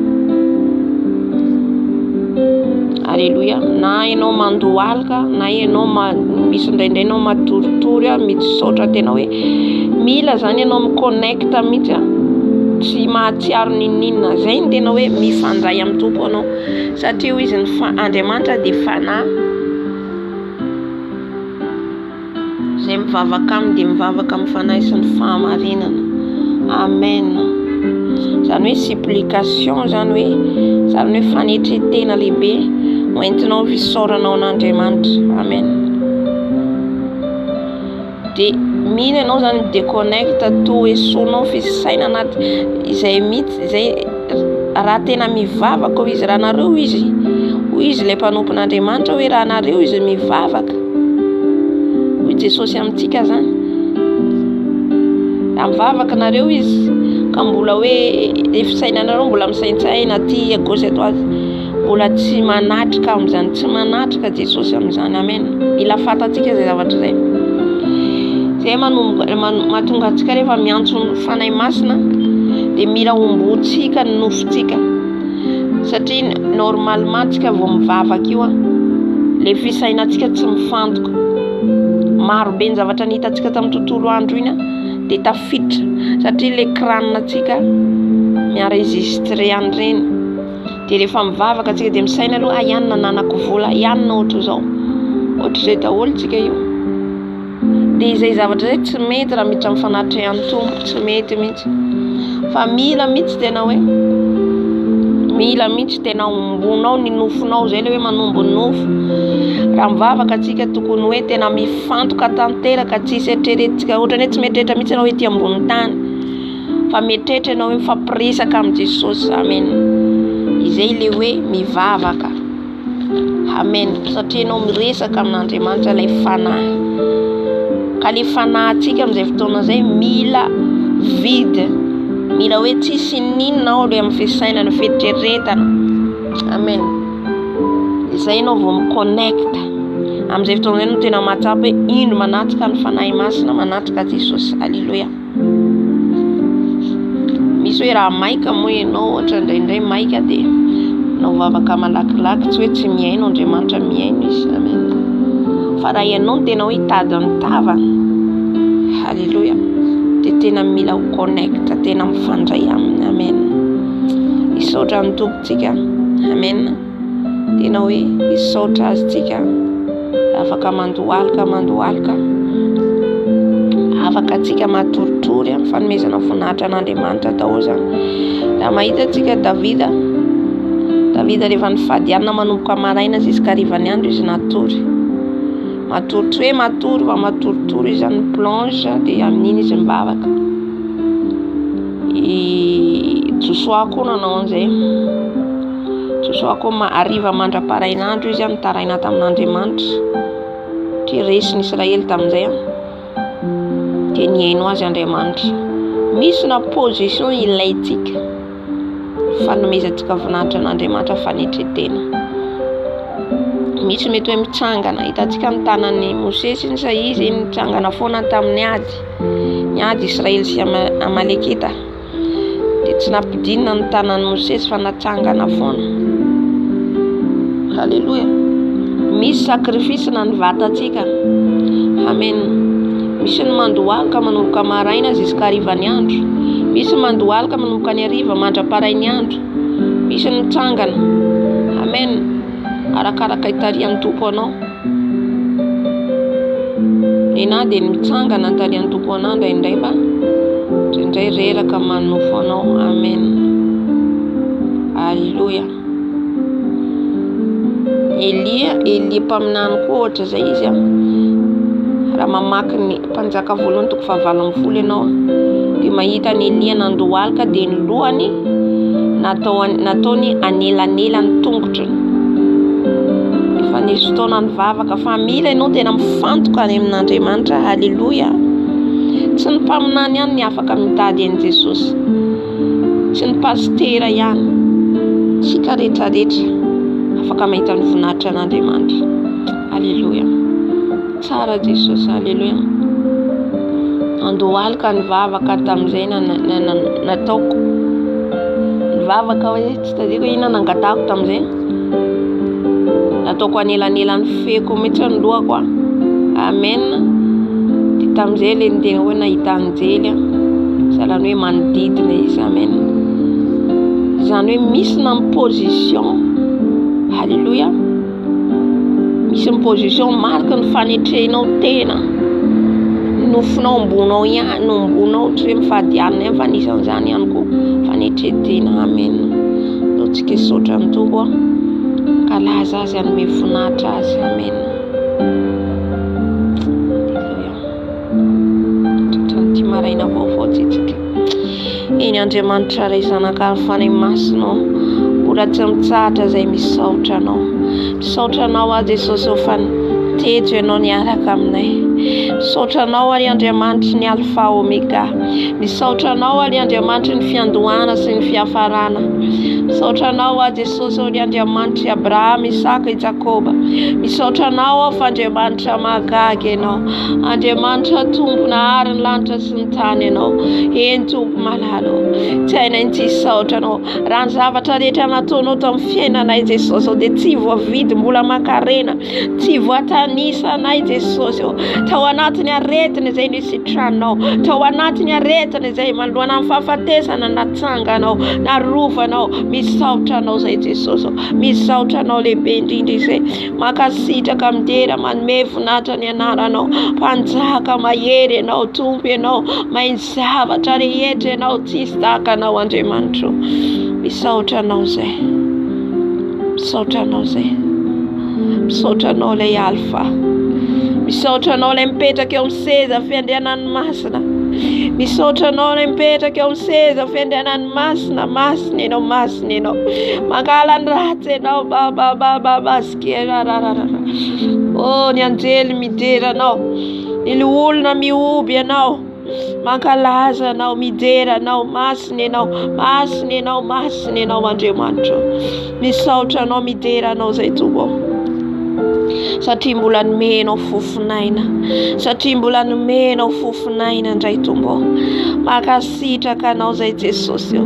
Aleloia. Na ianao mandohalika, na ianao misy indraindray ianao matoritory, misaotra tena hoe mila zany ianao mi-connecte mihitsy a. Tsy mahatsiaro n'inon'inona. Zay no tena hoe mifandray amin'ny Tompo ianao. Satria hoy izy ny Andriamanitra dia fanahy. Izay mivavaka aminy dia mivavaka amin'ny fanahy sy ny fahamarinana. Amen. Izany hoe supplication izany hoe izany hoe fanetren-tena lehibe ho entinao fisaoranao an'Andriamanitra. Amen. Dia mila ianao izany mi-déconnecte toa esorinao ny fisainana izay mihitsy izay raha tena mivavaka hoy izy raha nareo izy hoy izy ilay mpanompon'Andriamanitra hoe raha nareo izy mivavaka hoy Jesosy amintsika izany raha mivavaka nareo izy ka mbola hoe le fisainanareo mbola misaintsaina aty à gauche à droite Mbola tsy manatrika amin'izany, tsy manatrika Jesosy amin'izany. Amen. Mila fantatsika izay zavatra izay. Izay manomboka mahatonga antsika rehefa miantso ny Fanahy Masina dia mila hombotsika ny nofontsika. Satria normalement tsika vao mivavaka io le fisainantsika tsy mifantoka. Maro be ny zavatra nihitantsika tamin'ny tontolo andro iny dia tafiditra satria le crâne-ntsika mi-enregistrer an'ireny. Dia rehefa mivavaka tsika dia misaina aloha, ah ihany nananako vola, ihany na ohatr'izao. Ohatr'izay daholo tsika io. Dia izay zavatra izay tsy mety raha miditra amin'ny fanatrehan'ny Tompo, tsy mety mihitsy. Fa mila mihitsy tena hoe mila mihitsy tena ombonao ny nofonao, izay ilay hoe manombo ny nofo. Raha mivavaka tsika tokony hoe tena mifantoka tanteraka, tsisy eritreretintsika, ohatran'ny hoe tsy mieritreritra mihitsy ianao ety ambonin'ny tany. Fa mieritreritra ianao hoe mifampiresaka amin'i Jesosy. Amen. Izay ilay hoe mivavaka. Amen. Satria ianao miresaka amin'Andriamanitra ilay fanahy. Ka ilay fanahintsika amin'izay fotoana izay mila vide. Mila hoe tsisy n'inona ao ilay amin'ny fisainana, fieritreretana. Amen. Izay ianao vao mi-connecte. Amin'izay fotoana izay no tena mahatsapa hoe indro manatrika ny Fanahy Masina, manatrika Jesosy. Alléluia. Misy hoe raha maika moa ianao ohatra indraindray maika dia manao vavaka malakilaky tsy hoe tsy mihaino Andriamanitra mihaino izy amen fa raha ianao no tena hoe hitady ny tavany haleloia dia tena mila ho connect tena mifandray aminy amen hisaotra ny Tompontsika amen Tena hoe hisaotra azy tsika. Afaka mandohalika mandohalika. Afaka tsika matoritory amin'ny fanomezana voninahitra an'Andriamanitra daholo izany. Raha mahita tsika Davida, Davida rehefa nifady hanina manomboka maraina jusqu'à harivan'ny andro izy natory. Matory tsy hoe matory fa matoritory izy zany plonge dia amin'iny izy mivavaka. I Josoa koa nanao an'izay. Josoa koa ma hariva mandra-parain'andro izy nitaraina tamin'Andriamanitra. Satria resy ny Israely tamin'izay. Dia nihaino azy Andriamanitra. Misy na position ilaintsika. Fanomezantsika voninahitra an'Andriamanitra fanetren-tena. Misy mety hoe mitsangana. Hitantsika ny tanan'i Mosesy iny sa izy iny nitsangana foana tamin'ny ady. Ny ady Israely sy Amalekita. Dia Tsy nampidinina ny tanan'i Mosesy fa natsangana foana. Alléluia. Misy sacrifice na ny vatantsika. Amen. Misy ny mandohalika manomboka maraina jusqu'à hariva ny andro. Misy ny mandohalika manomboka ny hariva mandra-parainy andro. Misy ny mitsangana. Amen. Arakaraka itarihan'ny Tompo anao. Nenah dia ny mitsangana antarihan'ny Tompo anah indraindray fa indraindray reraka manofo anao. Amen. Alléluia. Elia, Elia mpaminany koa ohatra izay izy an. Raha mamaky ny mpanjaka voalohany toko fahavalo ambin'ny folo ianao dia mahita an'i Elia nandohalika dia ny lohany natao nataony anelanelan'ny tongotriny. Efa nisy fotoana nivavaka fa mila ianao tena mifantoka any amin'Andriamanitra. Haleloia. Tsy ny mpaminany ihany ny afaka mitady an'i Jesosy. Tsy ny pasitera ihany. Tsika rehetrarehetra afaka mahita ny voninahitra an'Andriamanitra. Aleloia. Tsara Jesosy. Aleloia. Andohalika ny vavaka tamin'izay nataoko. Nivavaka hoe tsy tadidiko hoe inona nangatahako tamin'izay. Nataoko anelanelan'ny feko mihitsy ny lohako. Amen. Dia tamin'izay ilay niteny hoe nahita anjely aho. Sahalan'ny hoe manodidina izy. Amen. Izany hoe misy na ny position. Alléluia. Misy ny position mariky ny fanetrenao tena. Ny nofonao ombonao ihany, ombonao tsy hoe mifady hanina ihany fa anisan'izany ihany koa fanetren-tena. Amen. Ataontsika hisaotra ny Tompo aho. Hankalaza azy, hanome voninahitra azy. Amen. Alléluia. Tratran'ity maraina vaovao ty tsika. Eny Andriamanitra Ray Zanaka ary Fanahy Masina ô, mbola tsy mitsahatra izay misaotra Anao. Misaotra Anao aho Jesosy ô fa teto Ianao niaraka aminay. Misaotra Anao ary Andriamanitry ny Alpha Omega. Misaotra Anao ary Andriamanitry ny fiandohana sy ny fiafarana. Misaotra Anao aho Jesosy ô ry Andriamanitr'i Abrahama, Isaka, i Jakoba. Misaotra Anao aho fa Andriamanitra mahagaga Ianao. Andriamanitra Tompo nahary ny lanitra sy ny tany Ianao. Eny Tompo malala ô, tsy hainay ny tsy hisaotra Anao. Raha ny zavatra rehetra nataonao tamin'ny fiainanay Jesosy ô, dia tsy voavidy mbola aman-karena, tsy voatanisa anay Jesosy ô. Tao anatin'ny aretina izay nisitranao, tao anatin'ny aretina izay manoloana ny fahafatesana natsanganao, narovanao. Misaotra Anao izay Jesosy ô, misaotra Anao lehibe indrindra izay. Mankasitraka midera manome voninahitra ny anaranao. Mpanjaka mahery ianao, Tompo ianao, mahay ny zavatra rehetra ianao, tsisy tahaka anao Andriamanitro. Misaotra anao izay. Misaotra anao izay. Misaotra anao ilay Alpha. Misaotra anao ilay mipetraka eo amin'ny seza fiandrianan'ny masina. Misaotra anao ilay mipetraka eo amin'ny seza fiandrianan'ny masina. Masina ianao, masina ianao. Mankahala ny ratsy ianao. Ba ba ba ba ba skerararara. Oh, ny anjely midera anao. Ny loholona mihoby anao. Mankalaza anao, midera anao, masina ianao, masina ianao, masina ianao Andriamanitra. Misaotra anao, midera anao izay Tompo. Satria mbola nomenao fofon'aina. Satria mbola nomenao fofon'aina indray Tompo. Mankasitraka anao izay Jesosy ô.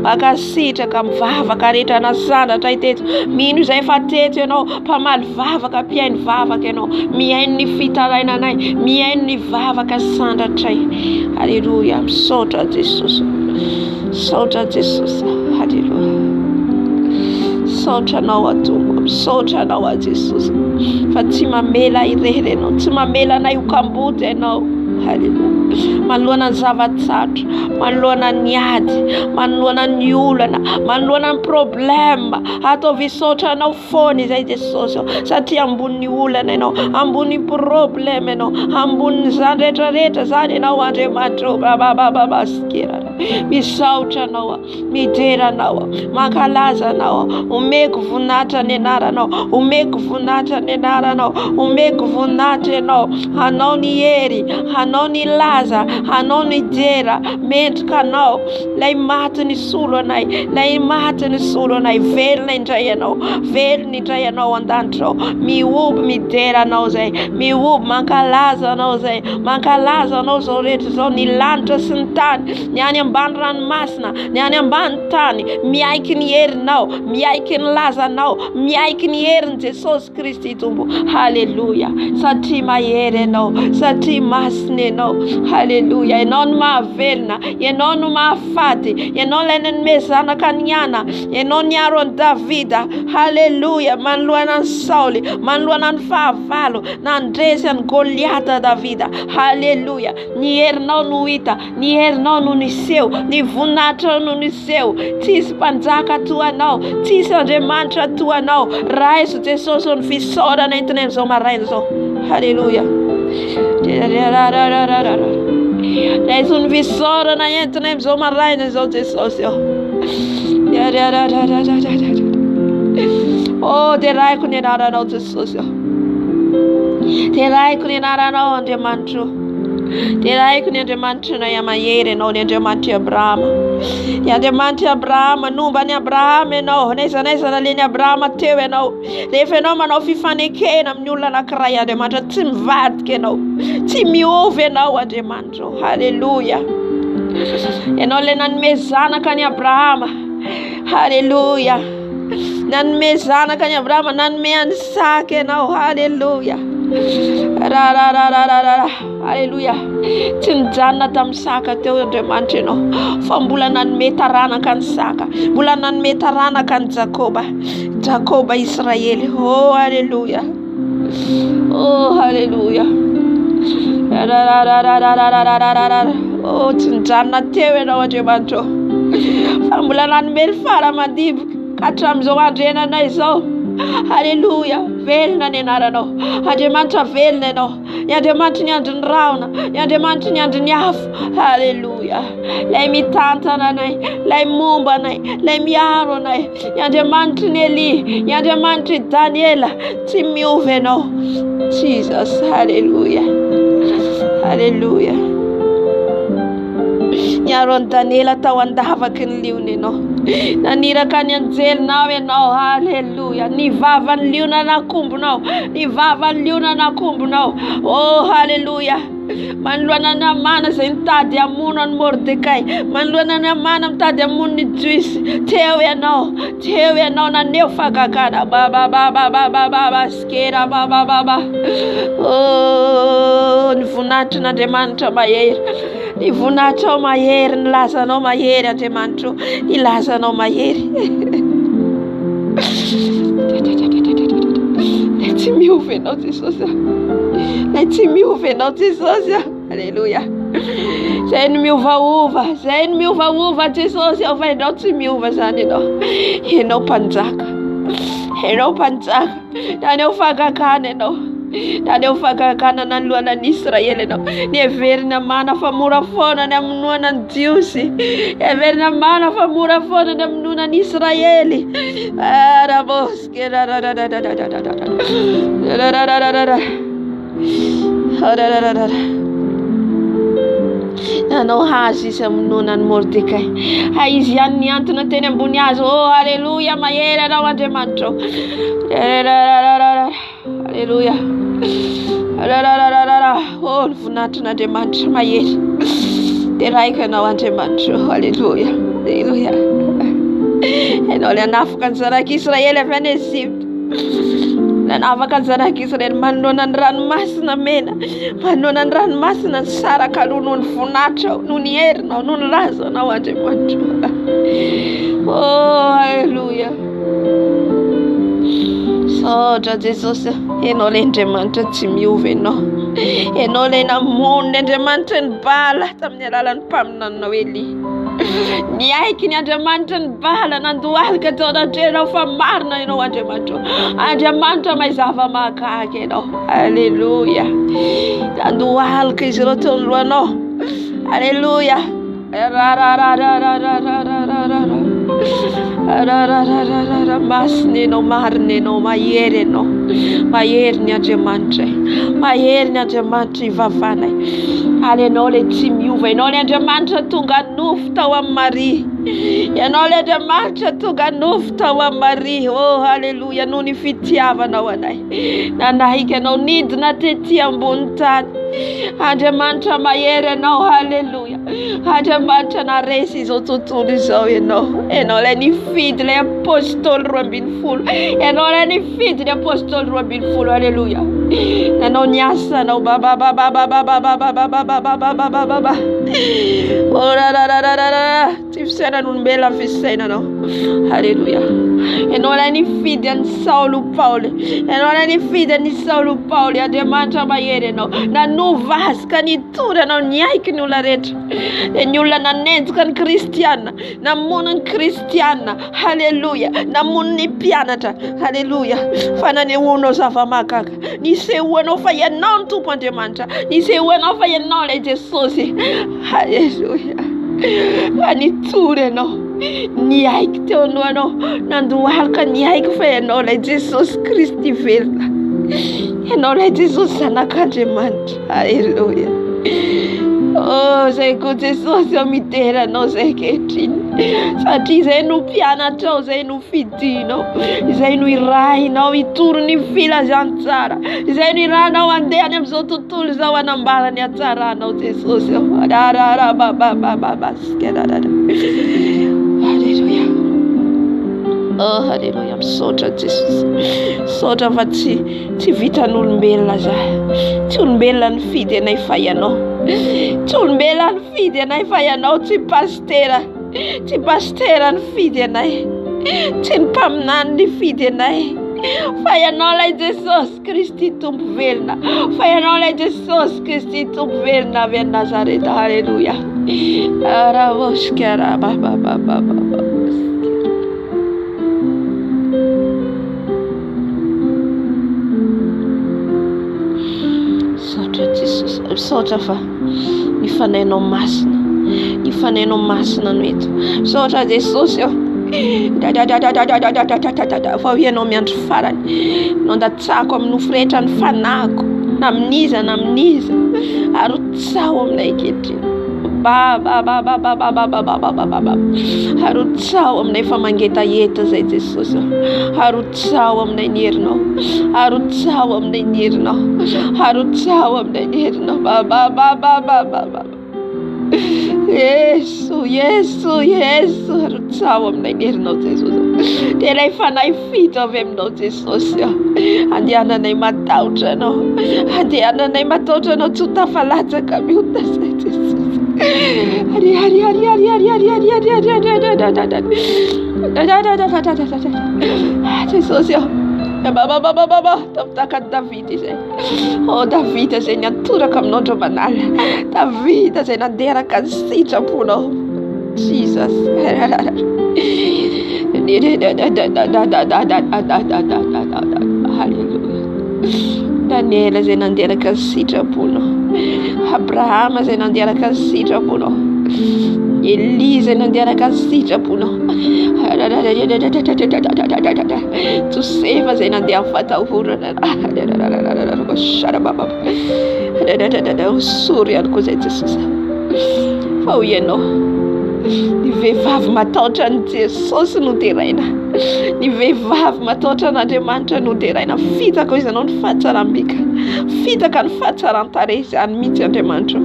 Mankasitraka amin'ny vavaka rehetra nasandratra teto. Mino izay fa teto ianao, mpamaly vavaka, mpihaino vavaka ianao. Mihaino ny fitarainanay, mihaino ny vavaka sandratray. Aleloia, misaotra Jesosy. Misaotra Jesosy. Aleloia. Misaotra anao aho Tompo, misaotra anao aho Jesosy. Fa tsy mamela irery ianao, tsy mamela anay ho kamboty ianao. Aleloia. Manoloana ny zava-tsarotra, manoloana ny ady, manoloana ny olana, manoloana ny problème, ataovy hisaotra anao foana izay Jesosy ô, satria ambonin'ny olana ianao, ambonin'ny problème ianao, ambonin'izany rehetra rehetra izany ianao Andriamanitra ô, bababababaskerara. Misaotra anao aho, midera anao aho, mankalaza anao aho, omeko voninahitra ny anaranao, omeko voninahitra ny anaranao, omeko voninahitra ianao, hanao ny hery, hanao ny laza, hanao ny dera, mendrika anao, ilay maty nisolo anay, ilay maty nisolo anay, velona indray ianao, velona indray ianao an-danitra ao, mihoby midera anao izay, mihoby mankalaza anao izay, mankalaza anao izao rehetra izao, ny lanitra sy ny tany, ny any. ambany ranomasina, ny any ambany tany, miaiky ny herinao, miaiky ny lazanao, miaiky ny herin'i Jesosy Kristy Tompo. Haleloia! Satria mahery Ianao, satria masina Ianao. Haleloia! Ianao no mahavelona, Ianao no mahafaty, Ianao ilay nanome zanaka an'i Ana, Ianao niaro an'i Davida. Haleloia! Manoloana an'i Saoly, manoloana ny fahavalo, nandresy an'i Goliata Davida. Haleloia! Ny herinao no hita, Ny herinao no niseho, ny voninahitrao no niseho. Tsisy mpanjaka toa anao, tsisy Andriamanitra toa anao. Raiso Jesosy ny fisaorana entinay amin'izao maraina izao. Haleloia. Raiso ny fisaorana entinay amin'izao maraina izao Jesosy ô. Oh, deraiko ny anaranao Jesosy ô. Deraiko ny anaranao Andriamanitro. Deraiko ny Andriamanitry ny mahery ianao, ny Andriamanitr'i Abrahama. Ny Andriamanitr'i Abrahama, nomba an'i Abrahama ianao, n'aiza n'aiza nalehan'i Abrahama teo ianao. Rehefa ianao manao fifanekena amin'ny olona anankiray, Andriamanitra, tsy mivadika ianao, tsy miova ianao, Andriamanitra. Haleloia. Ianao ilay nanome zanaka an'i Abrahama. Haleloia. Nanome zanaka an'i Abrahama, nanome an'i Isaka ianao. Haleloia. Ra ra ra ra ra ra. Haleloia. Tsy nijanona tamin'ny Isaka teo Andriamanitra ianao, fa mbola nanome taranaka an'i Isaka, mbola nanome taranaka an'i Jakoba. Jakoba Israely. Oh, haleloia. Oh, haleloia. Ra ra ra ra ra ra ra ra ra ra. Oh, tsy nijanona teo ianao Andriamanitra. Fa mbola nanome ny fara aman-dimby ka hatramin'izao andro iainanay izao. Haleloia, velona ny anaranao. Andriamanitra velona ianao. Ny Andriamanitry ny andron'ny rahona, ny Andriamanitry ny andron'ny afo. Haleloia. Ilay mitantana anay, ilay momba anay, ilay miaro anay. Ny Andriamanitry ny Elia, ny Andriamanitr'i Daniela, tsy miova ianao. Jesus, haleloia. Haleloia. Niaro an'i Daniela tao an-davaky ny liona ianao. Naniraka ny anjelinao ianao. Haleloia. Ny vavan'ny liona nakombonao. Ny vavan'ny liona nakombonao. Oh, haleloia. Manoloana an'i Hamana izay nitady hamono an'i Mordekay, manoloana an'i Hamana mitady hamono ny Jiosy, teo ianao, teo ianao naneho fahagagana. Ba ba ba ba ba ba ba ba skera ba ba ba ba. Oh, ny voninahitrin'Andriamanitra mahery, ny voninahitrao mahery, ny lazanao mahery Andriamanitro, ny lazanao mahery. Ilay tsy miova ianao Jesosy a. Ilay tsy miova ianao Jesosy a. Aleloia. Izay no miovaova, izay no miovaova Jesosy a, fa ianao tsy miova izany ianao. Ianao mpanjaka. Ianao mpanjaka. Naneho fahagagana ianao. Naneho fahagagana nanoloana ny Israely ianao. Niheverina mana fa mora foana ny hamonoana ny Jiosy. Heverina mana fa mora foana ny hamonoana ny Israely. Nanao hazo izy hamonoana an'i Mordekay. Hay izy ihany nihantona teny ambony hazo. Oh, haleloia, mahery anao Andriamanitra. Aleloia. Oh, ny voninahitr'Andriamanitra mahery. Deraiko ianao Andriamanitra. Aleloia. Aleloia. Ianao ilay nanafaka ny zanak'Israely avy any Egypta. Nanafaka ny zanak'Israely manoloana ny ranomasina mena. Manoloana ny ranomasina nisaraka aloha noho ny voninahitrao, noho ny herinao, noho ny lazanao Andriamanitra. Oh, aleloia. Misaotra Jesosy, Ianao ilay Andriamanitra tsy miova Ianao. Ianao ilay namono ny Andriamanitra ny Bala tamin'ny alalan'ny mpaminaninao Elia. Niaiky ny Andriamanitra ny Bala nandohalika tao anatrehanao fa marina Ianao Andriamanitra. Andriamanitra mahay zava-mahagaga Ianao. Aleloia. Nandohalika izy ireo teo anoloanao. Aleloia. Masina ianao, marina ianao, mahery ianao, mahery ny Andriamanitra, mahery ny Andriamanitra ivavana. Ary ianao ilay tsy miova, ianao ilay Andriamanitra tonga nofo tao amin'i Maria, ianao ilay Andriamanitra tonga nofo tao amin'i Maria. Oh, haleloia, noho ny fitiavanao anay. Nanahika anao nidina tety ambony tany. Andriamanitra mahery Ianao, haleloia. Andriamanitra naresy izao tontolo izao Ianao. Ianao ilay nifidy ilay apôstôly 12. Ianao ilay nifidy ny apôstôly 12, haleloia. Nanao ny asanao, ba ba ba ba ba ba ba ba ba ba ba ba ba ba ba ba ba ba. Oh la la la la la la. Tsy fisainan'olombelona ny fisainanao. Haleloia. Ianao ilay nifidy an'i Saoly ho Paoly. Ianao ilay nifidy an'i Saoly ho Paoly. Andriamanitra mahery ianao. Nanova azy ka nitondra anao niaiky ny olona rehetra. Dia ny olona nanenjika ny kristiana, namono ny kristiana. Haleloia. Namono ny mpianatra. Haleloia. Fa nanehoanao zava-mahagaga. Nisehoanao fa ianao ny Tompo Andriamanitra. Nisehoanao fa ianao ilay Jesosy. Haleloia. Fa nitory ianao. Niaiky teo alohanao. Nandohalika niaiky fa ianao ilay Jesosy Kristy velona. Ianao ilay Jesosy Zanak'Andriamanitra. Haleloia. Oh, zay koa Jesosy ô midera anao zay ankehitriny. Satria izay no mpianatrao, izay no fidinao, izay no irahinao hitory ny filazantsara, izay no irahinao handeha any amin'izao tontolo izao hanambara ny hatsaranao Jesosy ô. Haleloia. Oh, haleloia. Misaotra Jesosy. Misaotra fa tsy tsy vitan'olombelona za. Tsy olombelona nifidy anay fa ianao. Tsy olombelona nifidy anay fa ianao, tsy pasitera. Tsy pasitera nifidy anay, tsy ny mpaminany nifidy anay, fa ianao ilay Jesosy Kristy Tompo velona, fa ianao ilay Jesosy Kristy Tompo velona avy any Nazareta. Haleloia. Aravoshka rabababababa. Misaotra Jesosy, misaotra fa ny fanahinao masina, ny fanahinao masina no eto. Misaotra Jesosy ô. Dadadadadadadadadadadada fa ho ianao miandry farany. No andatsahako amin'ny nofo rehetra ny fanahiko, na amin'iza na amin'iza. Ary hotsaho aminay ankehitriny. Ba ba ba ba ba ba ba ba ba ba ba ba ba. Ary hotsaho aminay fa mangetaheta izay Jesosy ô. Ary Arotsaho aminay ny herinao. Arotsaho aminay ny herinao. Arotsaho aminay ny herinao. Ba ba ba ba ba ba ba. Yesu, Yesu, Yesu. Arotsaho aminay ny herinao Jesosy. Dia ilay fanahy fito avy aminao Jesosy. Andehananay matahotra anao. Andehananay matahotra anao tsy ho tafalatsaka miota izay Jesosy. Ari ari ari ari ari ari ari ari ari ari ari ari ari. Jesosy ô, bababababa, tamin'ny an'i Davida izay. Oh Davida izay niantoraka aminao andro aman'alina. Davida izay nanderaka ny sitraponao. Jesus. Haleloia. Daniela izay nanderaka ny sitraponao. Abrahama izay nanderaka ny sitraponao. Elia izay nanderaka ny sitraponao. Josefa izay nandeha amin'ny fatahorana. Hosory ihany koa izay Jesosy. Fa hoy ianao, ny vehivavy matahotra an'i Jesosy no deraina. Ny vehivavy matahotra an'Andriamanitra no deraina. Fitaka hoy ianao ny fahatsaram-bika. Fitaka ny fahatsaran-tarehy izany mihitsy Andriamanitra.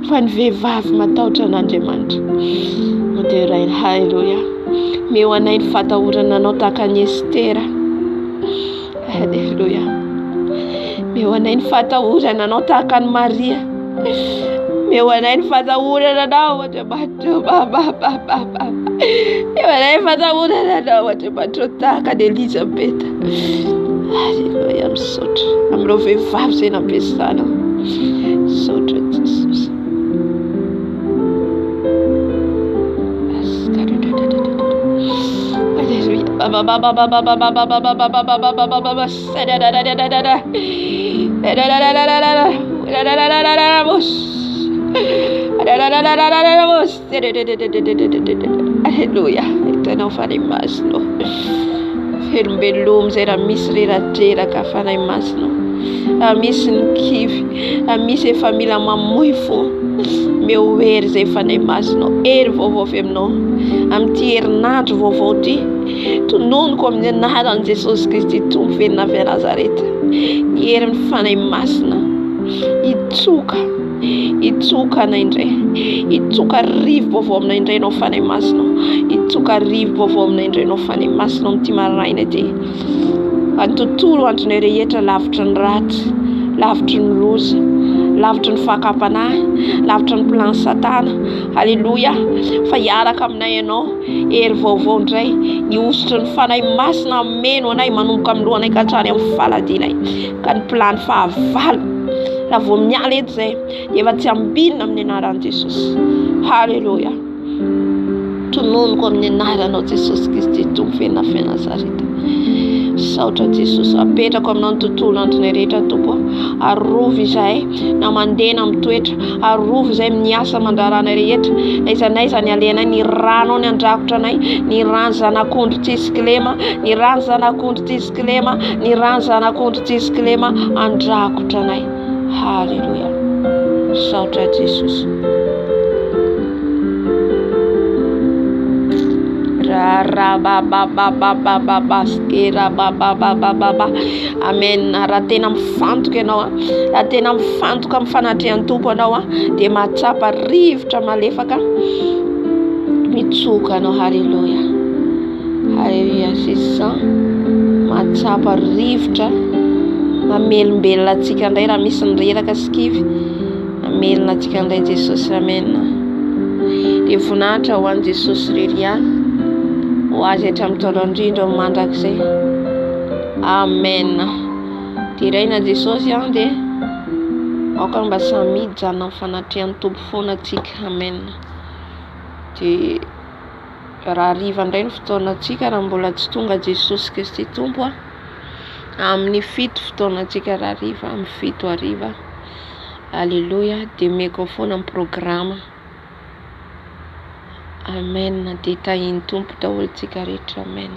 Fa ny vehivavy matahotra an'Andriamanitra no deraina. Haleloia. Meo anay ny fatahorana anao tahaka an'i Estera. Haleloia. Meo anay ny fatahorana anao tahaka an'i Maria. Meo anay ny fatahorana anao Andriamanitra. Ba ba ba ba ba. Meo anay ny fatahorana anao Andriamanitra tahaka an'i Elizabeta. Haleloia. Misaotra amin'ireo vehivavy izay nampiasanao. Misaotra Jesosy. Aleloia. Hitanao Fanahy Masina. Velombelomy izay raha misy reradreraka Fanahy Masina. Raha misy ny kivy, raha misy efa mila mamoy fo, meo hery izay Fanahy Masina, hery vaovao avy aminao. Amin'ity herinandro vaovao ity, tononiko amin'ny anaran'i Jesosy Kristy Tompo velona avy any Nazareta. Ny herin'ny Fanahy Masina. Hitsoka anay indray. Hitsoka rivo-baovao aminay indray Ianao Fanahy Masina ô. Hitsoka rivo-baovao aminay indray Ianao Fanahy Masina amin'ity maraina ity. Fa ny tontolo andronay rehetra lavitry ny ratsy, lavitry ny loza, lavitry ny fakam-panahy, lavitry ny plan satana. Aleloia! Fa hiaraka aminay Ianao, hery vaovao indray, ny hosotry ny Fanahy Masina hameno anay manomboka amin'ny lohanay ka hatrany amin'ny faladianay. Ka ny plan fahavalo, raha vao miala eto izay, dia efa tsy ambinina amin'ny anaran'i Jesosy. Haleloia! Tononiko amin'ny anaranao Jesosy Kristy Tompo feno avy Nazareta. Misaotra Jesosy. Apetrako aminao ny tontolo andronay rehetra Tompo. Arovy izahay na mandeha na mitoetra. Arovy izahay amin'ny asa aman-draharanay rehetra. Na aiza na aiza ny alehanay, ny ranao ny handrakotra anay, ny ran'ny zanak'ondry tsisy kilema, ny ran'ny zanak'ondry tsisy kilema, ny ran'ny zanak'ondry tsisy kilema handrakotra anay. Haleloia. Misaotra Jesosy. Amen. Raha tena mifantoka ianao, raha tena mifantoka amin'ny fanatrehan'ny Tompo ianao, dia mahatsapa rivotra malefaka mitsoka anao. Haleloia. Haleloia. C'est ça. Mahatsapa rivotra mamelombelona antsika indray raha misy ny reraka sy kivy. Hamelona antsika indray Jesosy. Amen. Dia voninahitra ho an'i Jesosy irery ihany. Ho azy hatramin'ny taona indrindra ho mandrakizay. Amen. Deraina Jesosy an dia aoka mba samy hijanona amin'ny fanatrehan'ny Tompo foana antsika. Amen. Dia raha hariva indray ny fotoanantsika raha mbola tsy tonga Jesosy Kristy Tompo a. Amin'ny fito fotoanantsika rahariva, amin'ny fito hariva. Aleloia, dia omeko foana ny programa. Amen, dia tahin'ny Tompo daholo tsika rehetra. Amen.